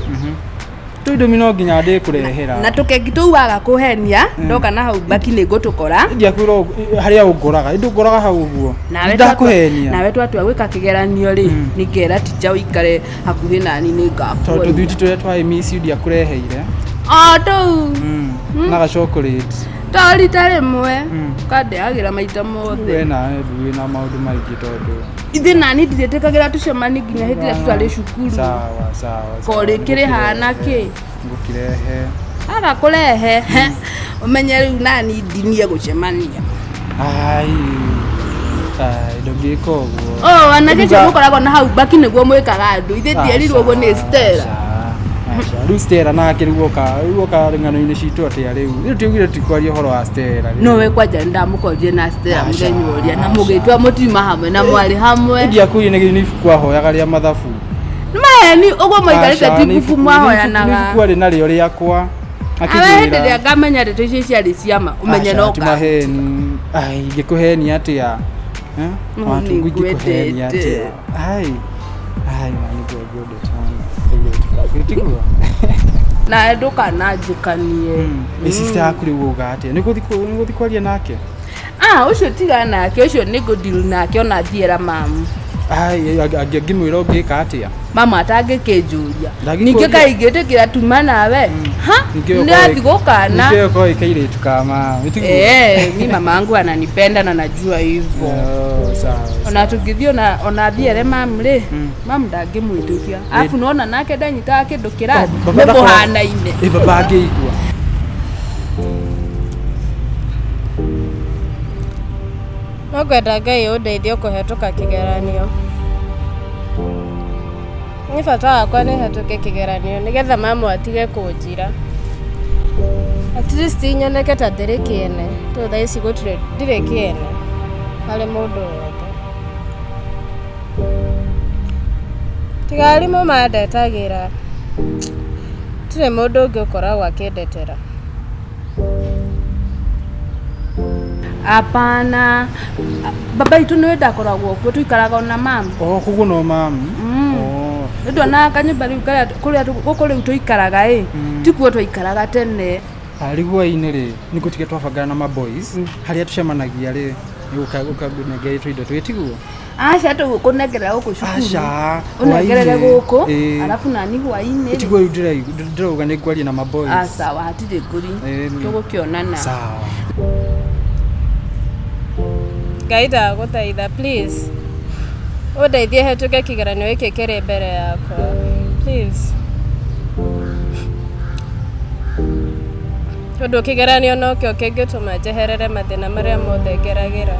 Tũindomi no nginya ndĩkũrehera. na tũkeki tũu waga kũhenia ndoka na hau mbaki nĩ ngũtũkora. Ndiakwĩra harĩa ũngoraga, indũ ngoraga hau ũguo. Nawe Ndakũhenia. nawe twatua gwĩka kĩgeranio rĩ, nĩngera tija ũikare hakuhĩ nani Tondũ nĩngakuonia. thuiti tũrĩa twa miss ndiakũreheire. O tũu Na ga chocolate. to rita rĩmwe ũkandehagĩra maita mothe. We nawe ndũrĩ na maũndũ maingĩ tondũ. Ithuĩ nani ndirĩtĩkagĩra tũcemanie nginya hĩndĩ ĩrĩa tũtarĩ cukuru. Sawa sawa. Ko rĩkĩrĩ hana kĩ? Ngũkĩrehe. Aga kũrehe ũmenye rĩu nani ndinie gũcemania. Ai. Ai, ndũngĩka ũguo. Oh, anake acio mũkoragwo na hau mbaki nĩguo mwĩkaga andũ. Ithuĩ ndierirwo ũguo nĩ Stella. Aca, rĩu Stella nake rĩu oka rĩu oka ng'ano-inĩ citũ atĩa rĩu rĩu tiugire tikwaria ũhoro wa Stella rĩu. Nowe kwanja nĩndamũkorire na Stella Aca, mũthenya ũrĩa na aca. mũgĩtua mũtiuma hamwe na mwarĩ hamwe. Ndiakwĩrire nĩ ibuku ahoyaga rĩa mathabu. Nĩ maheni ũguo mũikarĩte Aca, ti nĩ ibuku nĩ mwahoyanaga. ibuku arĩ narĩo rĩakwa. Awe hĩndĩ ĩrĩa ngamenya ndeto icio ciarĩ ciama ũmenye Aca, no ti nga. maheni. Ai, ingĩkũhenia atĩa? Eh? No, Watungu ingĩkũhenia nĩngwendete. atĩa? Ai. Ai, na nĩguo ngwendete mũno. Tiguo? Nawe ndũkananjĩkanie. Ĩ sister yaku rĩu uga atĩa? Nĩ gũthiĩ kwaria nake? Ah, ũcio tiga nake ũcio nĩ ngũdeal nake ona thiĩra mamu. Ai, angĩmwĩra ũngĩka atĩa? Mama atangĩkĩnjũria. Ndangĩkũria. Ningĩ kaĩ ingĩtĩkĩra tuma nawe. Ha? Ningĩ Nĩathiĩ gũkana. Ningĩ ũkorwo ĩ kairĩtu ka mama. Tiguo? Eh, mi mama yangu ananipenda na najua hivyo. Oh, sawa. Ona tũngĩthiĩ ona ona thiere mamu rĩ, mamu ndangĩmwĩtĩkia. Arabu nona nake ndanyitaga kĩndũ kĩrathi, Baba ndakora- nĩmũhanaine. Ĩ baba angĩigua. No ngwenda Ngai ũndeithie kũhetũka kĩgeranio. Niĩ bata wakwa nĩ hetũke kĩgeranio nĩgetha mamu atige kũnjira. At least nyoneke ta ndĩrĩ kĩene, tondũ thaa ici gũtirĩ ndirĩ kĩene harĩ mũndũ o wothe. Tiga arimũ mandetagĩra, gũtirĩ mũndũ ũngĩ ũkoragwo akĩndetera. Hapana. Baba itũ nĩwe ndakoragwo kuo tũikaraga ona mamu. Oh, koguo no mamu. Oh. Nĩ ndonaga kanyũmba rĩu karĩa kũrĩa gũkũ rĩu tũikaraga ĩ, tikuo twaikaraga tene. Ah, rĩu hwaĩ-inĩ rĩ nĩ gũtige twabangana na maboys harĩa tũcemanagia rĩ nĩ gũkanengera tũindo twĩ tiguo. Aca tũgũkũnengerera gũkũ cukuru. Aca, Ũnengerere hwaĩ-inĩ. gũkũ, Ĩ. arabu nani hwaĩ-inĩ rĩ. Tiguo rĩu ndĩrauga nĩ ngwaria na maboys. Aca, hatirĩ ngũri. Ĩ, Tũgũkĩonana. Sawa. Ngai ndagũthaitha please ũndeithie hetũke kĩgeranio gĩkĩ kĩrĩ mbere yakwa please tondũ kĩgeranio nokĩo kĩngĩtũma njeherere mathĩna marĩa mothe ngeragĩra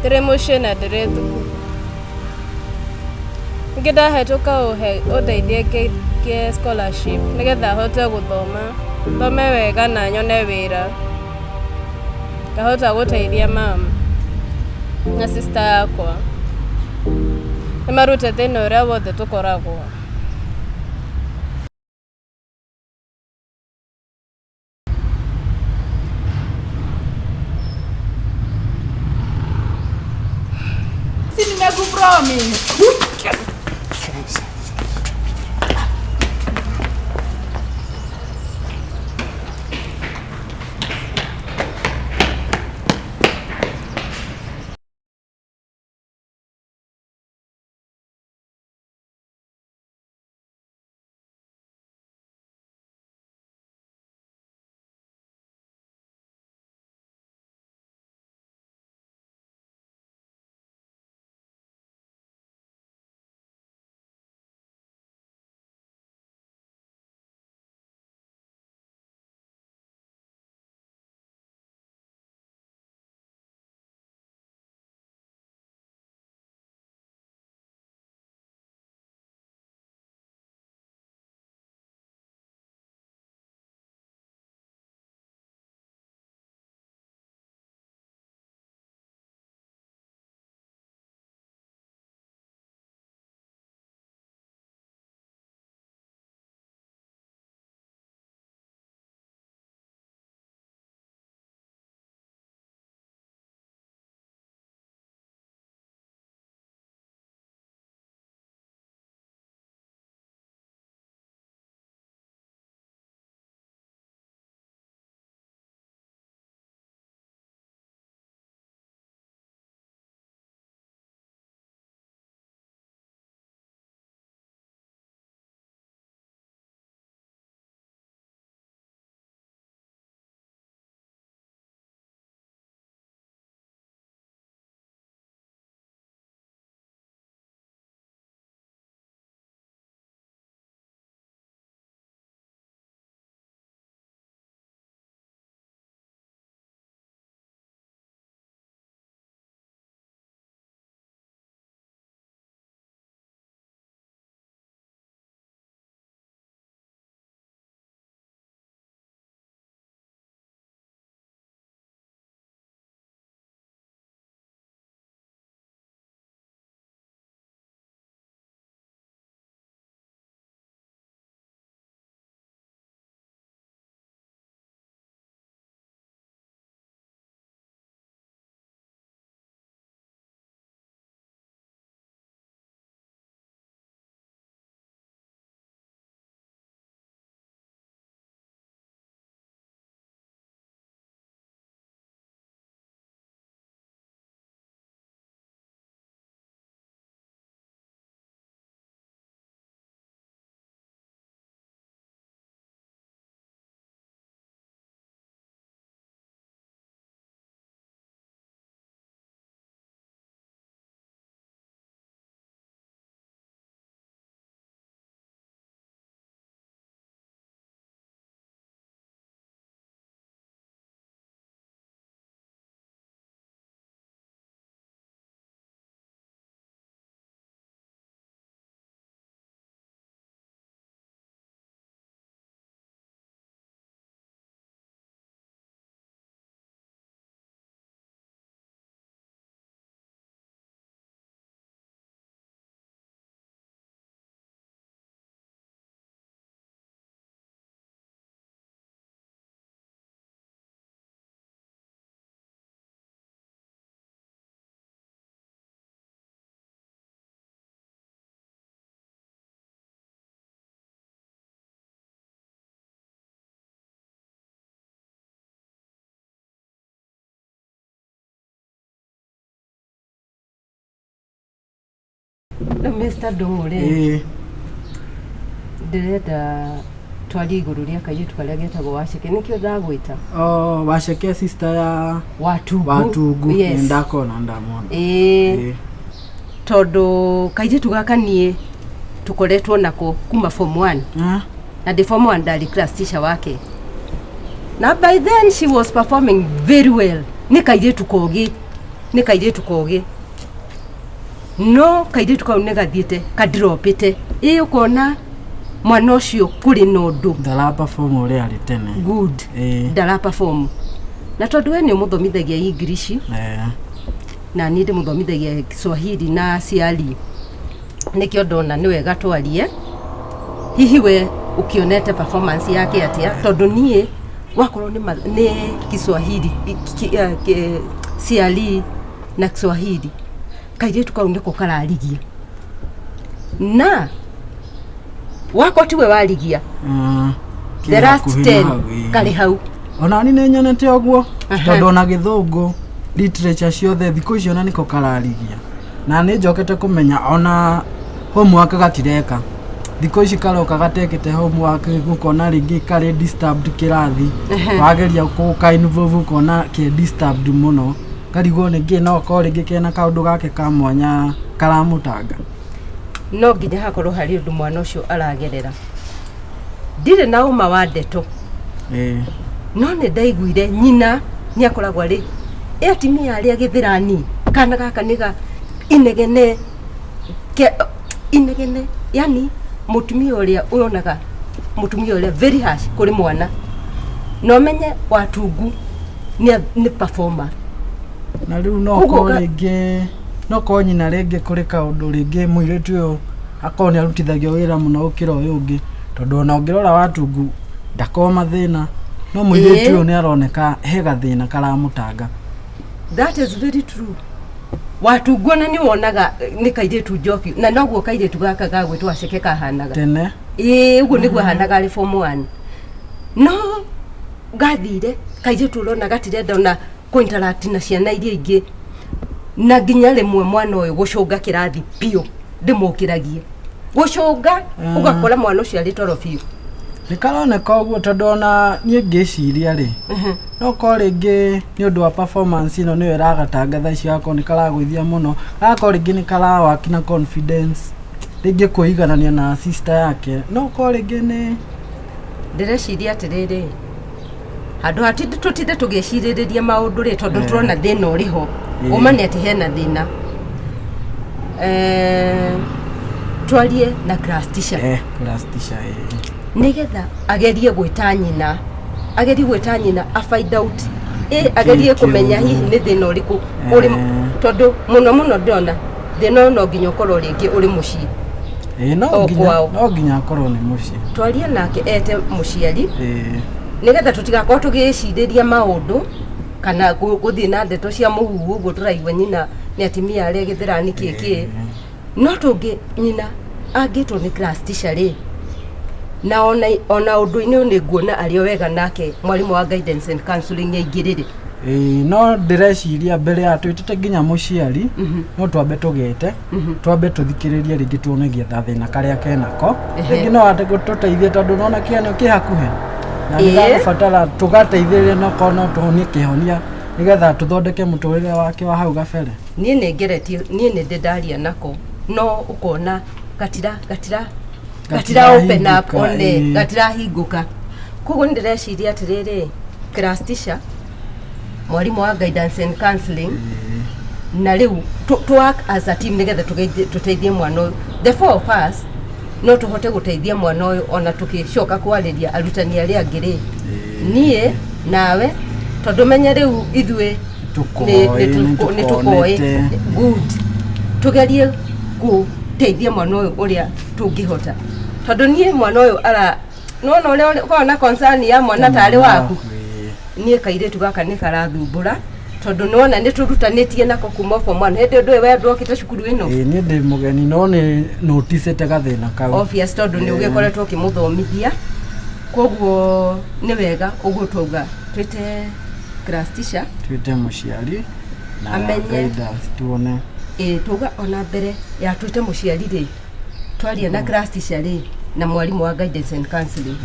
ndĩrĩ mũciĩ na ndĩrĩ thukuru ningĩ ndahetũka ũhe ũndeithie ngĩe scholarship nĩgetha hote gũthoma thome wega na nyone wĩra. Ngahota gũteithia mama na sister yakwa. Nĩmarute thĩna ũrĩa wothe tũkoragwo. Si nimekupromise. Rĩu Mr. Ndung'u rĩ Ĩĩ. ndĩrenda twarie igũrũ rĩa kairĩtu karĩa getagwo Waceke nĩkĩo ndagwĩta. Oh, Waceke sister ya Watungu. Watungu. Yes. Nĩ ndakona ndamona. Ĩĩ. Ĩĩ. Tondũ kairĩtu gaka niĩ tũkoretwo nako kuma form 1. Na ndĩ form 1 ndarĩ class teacher wake. Na by then she was performing very well. Nĩ kairĩtu kogĩ. Nĩ kairĩtu kogĩ. No kairĩtu kau nĩ gathiĩte kadropĩte. Ĩ ũkona mwana ũcio kũrĩ na ũndũ. Ndara perform ũrĩa arĩ tene. Good. Ĩĩ. Ndara perform. Na tondũ we nĩ ũmũthomithagia English Eh. na niĩ ndĩmũthomithagia Kiswahili na CRE, nĩkĩo ndona nĩ wega twarie. Hihi we ũkĩonete performance yake atĩa? Tondũ niĩ wakorwo nĩ Kiswahili, CRE na Kiswahili, kairĩtu kau nĩko kararigia, na wakwa tiwe warigia. The last 10 karĩ hau. Ona ni nĩ nyonete ũguo. Aha. Tondũ ona gĩthũngũ, literature ciothe thikũ icio ona nĩko kararigia, na nĩ njokete kũmenya ona homework gatireka. Thikũ ici karoka gatekĩte homework, ũkona rĩngĩ karĩ disturbed kĩrathi, wageria gũka involve ũkona ke disturbed mũno, ngarigwo nĩngĩ no korwo rĩngĩ kena kaũndũ gake ka mwanya karamũtanga. No nginya hakorwo harĩ ũndũ mwana ũcio aragerera. Ndirĩ na ũma wa ndeto, no nĩ ndaiguire nyina nĩ akoragwo arĩ ĩ atumia arĩa gĩthĩrani, kana gaka nĩ ga inegene ke, inegene, yani mũtumia ũrĩa ũronaga, mũtumia ũrĩa very harsh kũrĩ mwana. Na ũmenye Watungu nĩ performer. Na rĩu no Koguo korwo rĩngĩ no korwo nyina rĩngĩ kũrĩ kaũndũ rĩngĩ mũirĩtu ũyũ akorwo nĩ arutithagio wĩra mũno gũkĩra ũyũ ũngĩ, tondũ ona ũngĩrora Watungu ndakorwo mathĩna, no mũirĩtu ũyũ nĩ aroneka he gathĩna karamũtanga. That is very true. Watungu ona nĩ wonaga nĩ kairĩtu njobi, na noguo kairĩtu gaka gagwĩtwo Waceke kahanaga. Tene. Ĩĩ, ũguo nĩguo ahanaga arĩ form 1, no gathire kairĩtu ũrona gatirenda ona kũ-interact na ciana iria ingĩ, na nginya rĩmwe mwana ũyũ gũcũnga kĩrathi biũ ndĩmũkĩragie gũcũnga. Ũgakora mwana ũcio arĩ toro biũ. Nĩ karoneka ũguo, tondũ ona niĩ ngĩciria rĩ, no korwo rĩngĩ nĩ ũndũ wa performance ĩno nĩyo ĩragatanga thaa ici, gakorwo nĩ karagũithia mũno, gakorwo rĩngĩ nĩ karawaki na confidence, rĩngĩ kwĩiganania na sister yake, no korwo rĩngĩ nĩ Ndĩreciria atĩrĩrĩ, handũ ha tũtinde tũgĩcirĩrĩria maũndũ rĩ, tondũ tũrona thĩna ũrĩ ho. Ũma nĩ atĩ hena thĩna. Twarie na class teacher. Class teacher. Nĩgetha agerie gwĩta nyina, agerie gwĩta nyina a find out, agerie kũmenya hihi nĩ thĩna ũrĩkũ ũrĩ, tondũ mũno mũno ndĩrona thĩna ũyũ no nginya ũkorwo rĩngĩ ũrĩ mũciĩ. No O nginya kwao. No nginya akorwo nĩ mũciĩ. Twarie nake ete mũciari, nĩgetha tũtigakorwo tũgĩcirĩria maũndũ kana gũthiĩ na ndeto cia mũhuhu ũguo tũraigua nyina nĩ atimia arĩa gĩthĩrani kĩ kĩ. No tũngĩ nyina angĩtwo nĩ class teacher rĩ, na ona ũndũ-inĩ ũyũ nĩ nguona arĩ o wega nake mwarimũ wa guidance and counseling aingĩrĩre. Ĩĩ, no ndĩreciria mbere ya twĩtĩte nginya mũciari, no twambe tũgete, twambe tũthikĩrĩrie rĩngĩ tuone gĩetha thĩna karĩa kenako. Rĩngĩ no ate gũtũteithia, tondũ nona kĩanio kĩ hakuhĩ na nĩ gagũbatara tũgateithĩrĩria, no korwo no tũhonie kĩhonia nĩgetha tũthondeke mũtũrĩre wake wa hau gabere. Niĩ nĩ ngeretie, niĩ nĩ ndĩ ndaria nako, no ũkona gatira gatira gatira open up. Gatirahingũka, one gatirahingũka. Koguo nĩ ndĩreciria atĩrĩrĩ, class teacher, mwarimũ wa guidance and counseling, na rĩu to work as a team nĩgetha tũteithie mwana ũyũ. The four of us no tũhote gũteithia mwana ũyũ, ona tũgĩcoka kwarĩria arutani arĩa angĩ rĩ, niĩ nawe, tondũ menye rĩu ithuĩ Tũkoĩ, nĩ tũkoĩ. nĩtũkonete. Good, tũgerie gũteithia mwana ũyũ ũrĩa tũngĩhota, tondũ niĩ mwana ũyũ ara nona ũrĩa ũkoragwo na concern ya mwana tarĩ waku. Niĩ kairĩtu gaka nĩ karathumbũra, tondũ nĩwona nĩ tũrutanĩtie nako kuma form one. Hĩndĩ ũndũ ũyũ we ndwokĩte cukuru ĩno. Ĩĩ, niĩ ndĩ mũgeni, no nĩ noticĩte gathĩna kau. Obvious, tondũ nĩ ũgĩkoretwo ũkĩmũthomithia, koguo nĩ wega ũguo twauga twĩte class teacher, Twĩte mũciari na Amenye. guidance tuone. Ĩ, tuga ona mbere ya twĩte mũciari rĩ, twaria na class teacher rĩ, na mwarimũ wa guidance and counseling,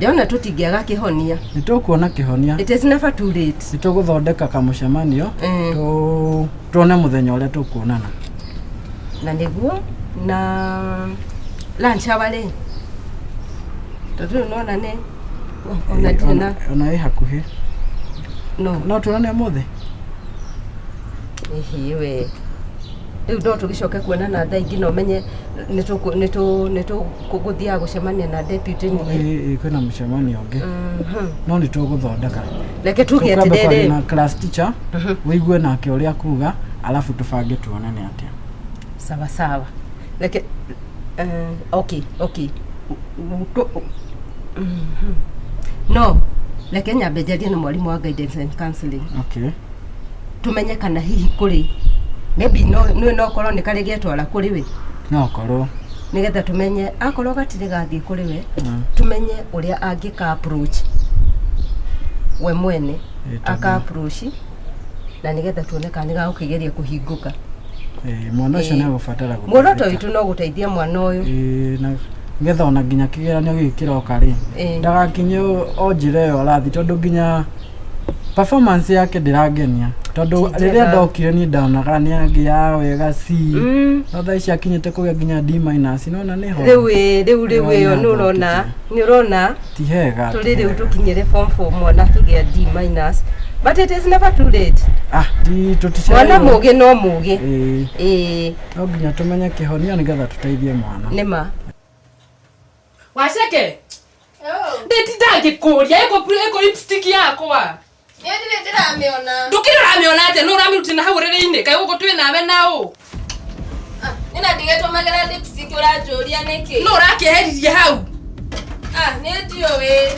ndĩrona tũtingĩaga kĩhonia. Nĩ tũkuona kĩhonia. It is never too late. Nĩ tũgũthondeka kamũcemanio, tuone mũthenya ũrĩa tũkuonana. Na nĩguo na lunch hour rĩ, tondũ rĩu nona nĩ ona ndirĩ na Ona ĩ hakuhĩ. No. No tuonane ũmũthĩ. Ĩhĩ, we rĩu no tũgĩcoke kuonana thaa ingĩ, na ũmenye nĩ tũgũthiaga gũcemania na deputy ningĩ. Ĩ, kwĩna mũcemanio ũngĩ, no nĩ tũgũthondeka. Reke tuge Tũkwamba kwaria atĩrĩrĩ na class teacher wĩigue nake ũrĩa kuga alafu tũbange tuone nĩ atĩa. Sawa sawa, reke okay okay. No reke nyambe njarie na mwarimũ wa guidance and counseling. Okay. Tumenye kana hihi kũrĩ maybe no no no korwo nĩ karĩ getwara kũrĩ we. No korwo nigetha tumenye akorwo gatirĩ gathiĩ kũrĩ we, tumenye ũrĩa angĩka approach we mwene. Ĩ, tondũ- Aka approach na nigetha tuone kana nĩ gagũkĩgeria kũhingũka. Ĩ, mwana ũcio Ĩ. nĩ agũbatara Muoroto gũteithĩka. witũ no gũteithia mwana ũyũ. Ĩ, na ngetha ona nginya kĩgeranio gĩkĩ kĩroka rĩ, Ĩ. ndagakinye o njĩra ĩyo arathiĩ tondũ nginya performance yake ndĩrangenia tondũ Ti njega. rĩrĩa ndokire niĩ ndonaga nĩ agĩaga wega C, no thaa ici akinyĩte kũgĩa nginya D minus, nona nĩ ho Rĩu ĩ, rĩu rĩu ĩyo Nĩwona nĩ ũrona nĩ ũrona ti hega ti tũrĩ rĩu hega. tũkinyĩre form 4 mwana akĩgĩa D minus, but it is never too late. Ah, ti Mwana tũticereirwo. mũgĩ no mũgĩ. Ĩ, Ĩ. No nginya tũmenye kĩhonia nĩgetha tũteithie mwana. Nĩma. Waceke ndĩtinda ngĩkũria ĩkũ lipstick yakwa. Niĩ ndirĩ ndĩramĩona. Ndũkĩrĩ ũramĩona atĩa nĩ ũramĩrutire na hau ũrĩrĩ-inĩ kaĩ gũkũ twĩ nawe na ũ? Niĩ na ndigĩtũmagĩra lipstick ũranjũria nĩkĩ? Nũ ũrakĩeheririe hau? Ah, niĩ ndiũĩ.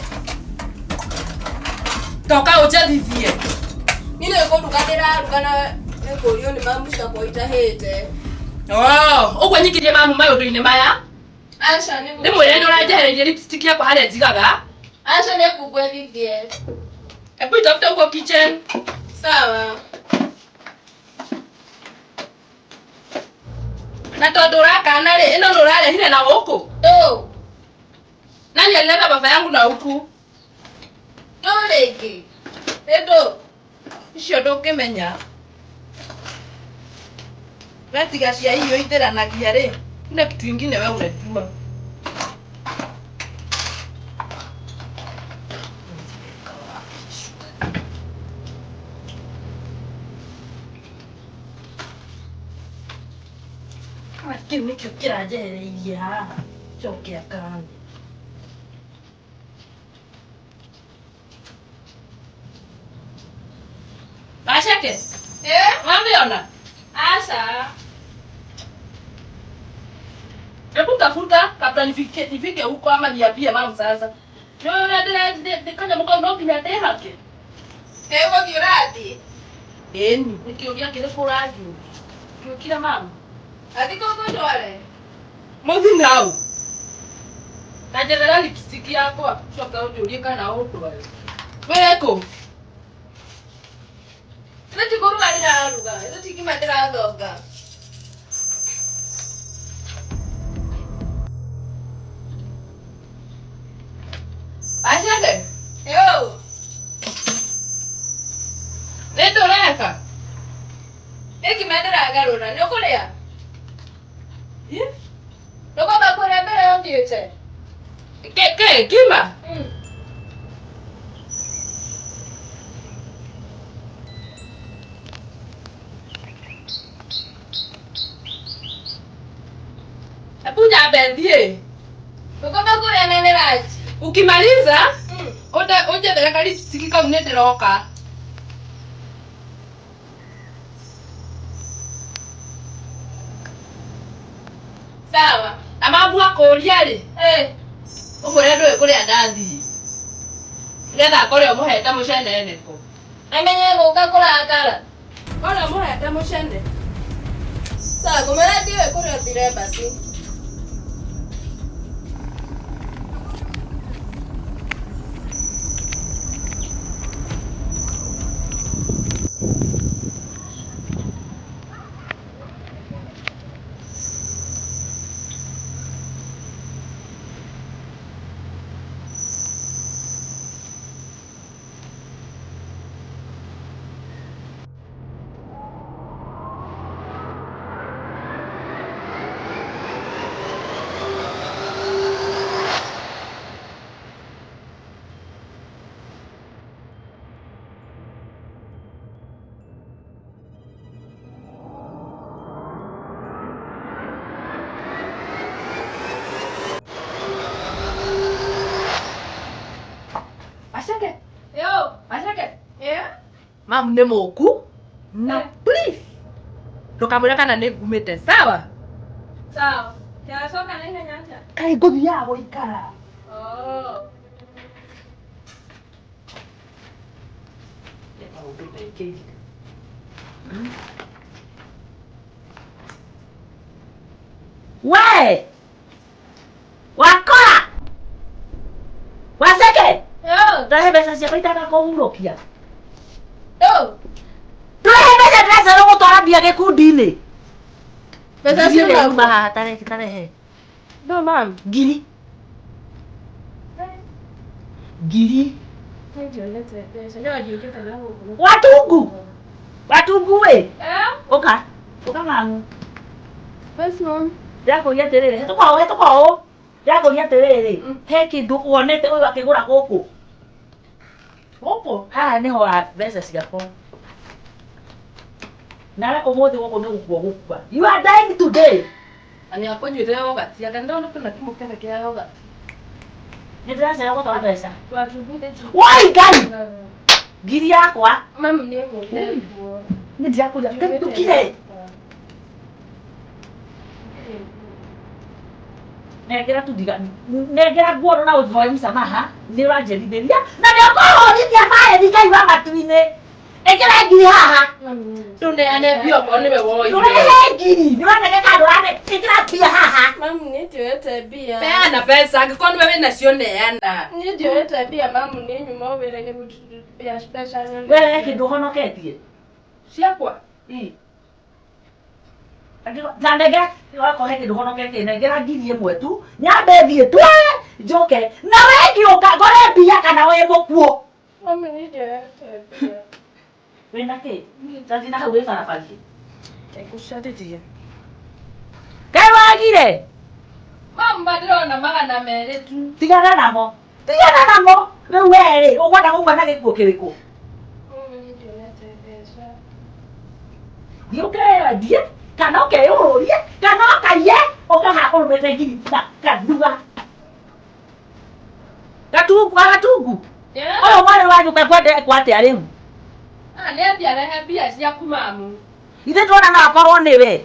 Toka ũnjathithie. Niĩ nĩ kũruga ndĩraruga na nĩ kũrio nĩ mamu ciakwa itahĩte. Oh, ũguo nyingĩrie mamu maũndũ-inĩ maya. Aca nĩ Ndĩmwĩre nĩ ũranjehereirie lipstick yakwa harĩa njigaga. Aca nĩ kũngwethithie. Hebu itafute huko kitchen. Sawa. Na tondũ ũrakana rĩ, ĩno nĩ ũrarehire na gũkũ. Ndũ. Nani alileta baba yangu na huku? Ndũ rĩngĩ. Nĩ ndũ. Icio ndũngĩmenya. Wetiga cia irio ithiranagia rĩ, kuna kitu ingine we unajua. Kĩu nĩkĩo kĩranjehereirie haha njoke akane. Waceke? Eh? Wamĩona? Aca. Hebu tafuta kabla nifike huko ama niambie mama sasa. Nĩ ũrĩa kanyamũ kau no nginya ndĩhake. Kaĩ ũgũthiĩ ũrathiĩ? Ĩni, nĩ kĩũria kĩrĩkũ ũranjũria? Kĩũkire mama. Athiĩ kũngũtware. Mũthi nau. Na njethera lipstick yakwa, coka ũnjũrie kana ũndware. Wĩ kũ? Ithe ti kũruga ndĩraruga. Ithe ti ngima ndĩrathonga. Waceke? Yo. Nĩ ndũreka? Nĩ ngima ndĩragarũra. Nĩ ũkũrĩa? Ndũkwamba kũrĩa mbere ya ũthiĩte? Kĩ ngima? Hebu nyambe thiĩ. Ndũkwamba kũrĩa na nĩ ranji. Ukimaliza ũnjethere ka lipstick kau nĩ ndĩroka. Sawa. Na mamu akũria rĩ, Eh. ũmwĩre ndũĩ kũrĩa ndathiĩ. Nĩgetha akore ũmũhete mũcene nĩkũ. Amenye gũka kũrakara. Kore ũmũhete mũcene. Sawa, ngũmwĩra ndiũĩ kũrĩa ũthire basi. Mamu nĩ mũku na please ndũkamwĩre kana nĩ ngumĩte sawa. Sawa. Yacoka na ihenya atĩa? Kaĩ ngũthiaga gũikara. Oh. Maũndũ maingĩ. We! Wakora! Waceke! Yo. Ndahe mbeca ciakwa itanakũhurũkia. Yo. Ndũrehe mbeca ndĩracererwo gũtwara mbia gĩkundi-inĩ. Mbeca Ngiri ĩrĩa ciuma yuma haha tarehe tarehe. No mam. Ngiri. Ngiri. Nĩndionete mbeca. No ndiũkĩte na gũkũ. Watungu! Watungu ĩ! Eh? Ũka. Ũka mamu. Yes mom. Ndĩrakũria atĩrĩrĩ, hetũka ũũ, hetũka ũũ. Ndĩrakũria atĩrĩrĩ, he kĩndũ wonete ũyũ akĩgũra gũkũ? Gũkũ? Haha nĩho ha mbeca ciakwa. Nawe ũmũthĩ gũkũ nĩ gũkua gũkua. You are dying today. Na nĩ akũnyuĩte yogati anga ndĩrona kwĩna kĩmũkebe kĩa yogati. Nĩ ndĩracererwo gũtwara mbeca. Watugire. Woi Ngai! Ngiri yakwa. Mam nĩ ngũte nguo. Nĩ ndirakũria. Ndukire. Nengera tu ndiga nengera nguo na ũhoe msamaha nĩ ũranjerithĩria na nĩ ũkũhũrithia baĩri Ngai wa matu-inĩ. Ĩkĩra ngiri haha. Ndũneane mbia okorwo nĩwe woire. Ndũrehe ngiri. Nĩ ũranege kana ndũrane ĩkĩra mbia haha. Mam nĩ ndioete mbia. Peana mbeca angĩkorwo nĩwe wĩnacio neana. Niĩ ndioete mbia mamu nĩ nyuma wĩra-inĩ mbeca nyonete. We he kĩndũ ũhonoketie. Ciakwa? Ĩ. Na nengera wakorwo he kĩndũ ũhonoketie nengera ngiri ĩmwe tu nyambe thiĩ twe njoke na we ngĩũka ngore mbia kana wĩ mũkuo. Mamu nĩ ndioete mbia. Wĩna kĩ? Tathi na hau wĩ barabara. Ngũcarĩrie. Kaĩ wagire? Mamu ma ndĩrona 200 tu. Tigana namo. Tigana namo. Rĩu we rĩ ũkwenda gũkua na gĩkuũ kĩrĩkũ? Mamu nĩ ndionete mbeca. Thiĩ ũkeyendie kana ũkeyũrũrie kana ũkaiye ũkaha ũrũmĩte ngiri na kanua. Gatungu gatungu. Ũyũ mwarĩ wanyu kakwenda atĩa rĩu? Ah, nĩ athiĩ arehe mbia ciaku mamu. Ithuĩ tuona no akorwo nĩwe.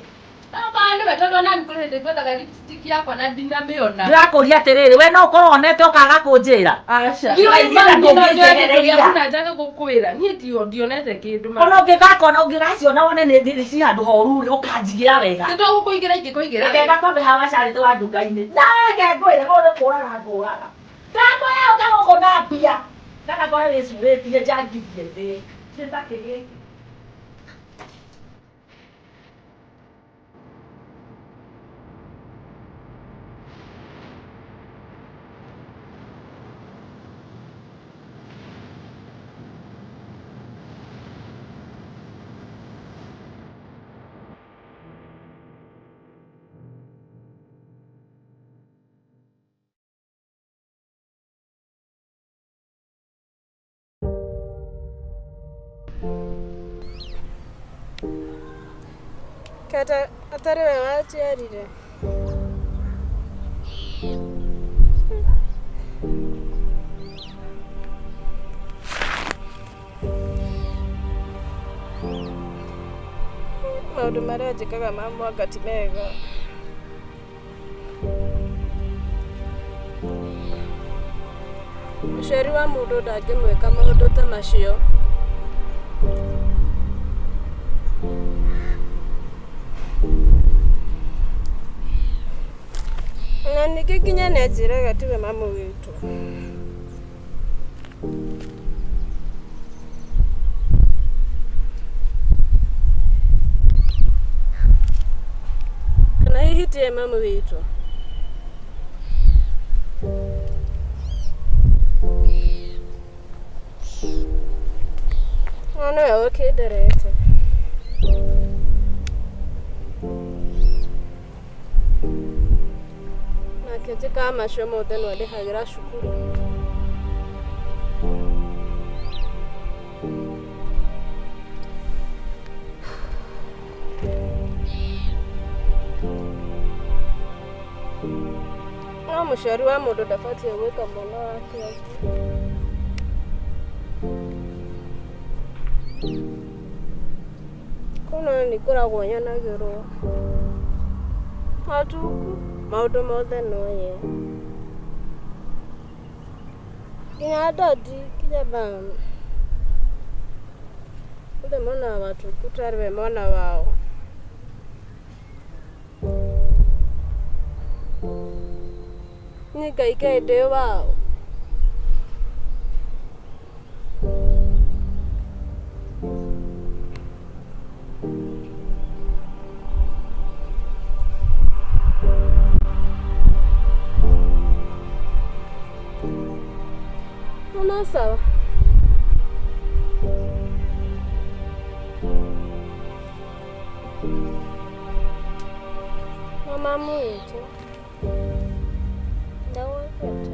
Okorwo nĩwe tondũ ona niĩ kũrĩ hĩndĩ ngwethaga lipstick yakwa na ndinamĩona. Ndĩrakũria atĩrĩrĩ, we no ũkorwo wonete ũkaga kũnjĩra. Aca. Ngiri iria ndũngĩnjehereria. Na njaga gũkwĩra niĩ ndionete kĩndũ mamu. Ona ũngĩgakona ũngĩgaciona wone nĩ ci handũ horu rĩ ũkanjigĩra wega. Nĩ tũgũkũigĩra ingĩkũigĩra. Reke ngakwambe hawa carĩte wa nduka-inĩ. Nawe ngwĩre kũu nĩ kũraga ngũraga. Ndakwĩra ũka gũkũ na mbia. Kana ngore wĩcurĩtie njangirie thĩ. Nĩ ta kĩ gĩkĩ? Kata atarĩ we wanjiarire. Maũndũ marĩa njĩkaga ma mwanga ti mega. Mũciari wa mũndũ ndangĩmwĩka maũndũ ta macio. Na ningĩ nginya nĩ anjĩraga tiwe mamu witũ. Kana hihi tiwe mamu witũ? No nĩwe ũkĩnderete. Nake njĩkaga macio mothe no andĩhagĩra cukuru. No mũciari wa mũndũ ndabatiĩ gwĩka mwana wake ũguo. nĩ ngoragwo nyonagĩrwo. Watuku maũndũ mothe no ye. Nginya dadi nginya mama. Othe monaga Watuku tarĩ we mwana wao. Niĩ ngaikara ndĩ wao. No sawa. Mama mwite. Ndawapeta.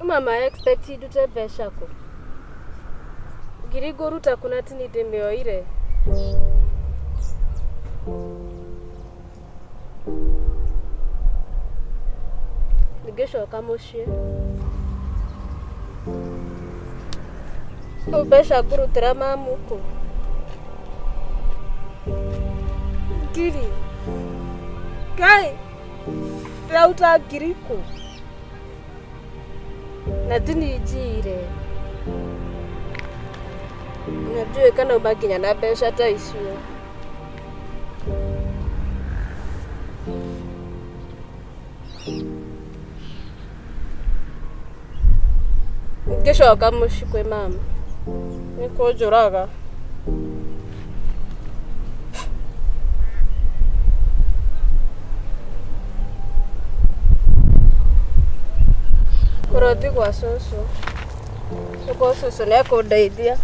Mama expect ndute mbeca kũ? Ngiri ngũruta kũ na ti niĩ ndĩmĩoire? Ngĩcoka mũciĩ. Rĩu mbeca ngũrutĩra mamu kũ? Ngiri. Ngai, ndĩraruta ngiri kũ? Na ti niĩ njiyire. Na ndiũĩ kana uma nginya na mbeca ta icio. Ngĩcoka mũciĩ kwĩ mama nĩ kũnjũraga. Kũrothi gwa cũcũ. Gwa cũcũ nĩ ekũndeithia.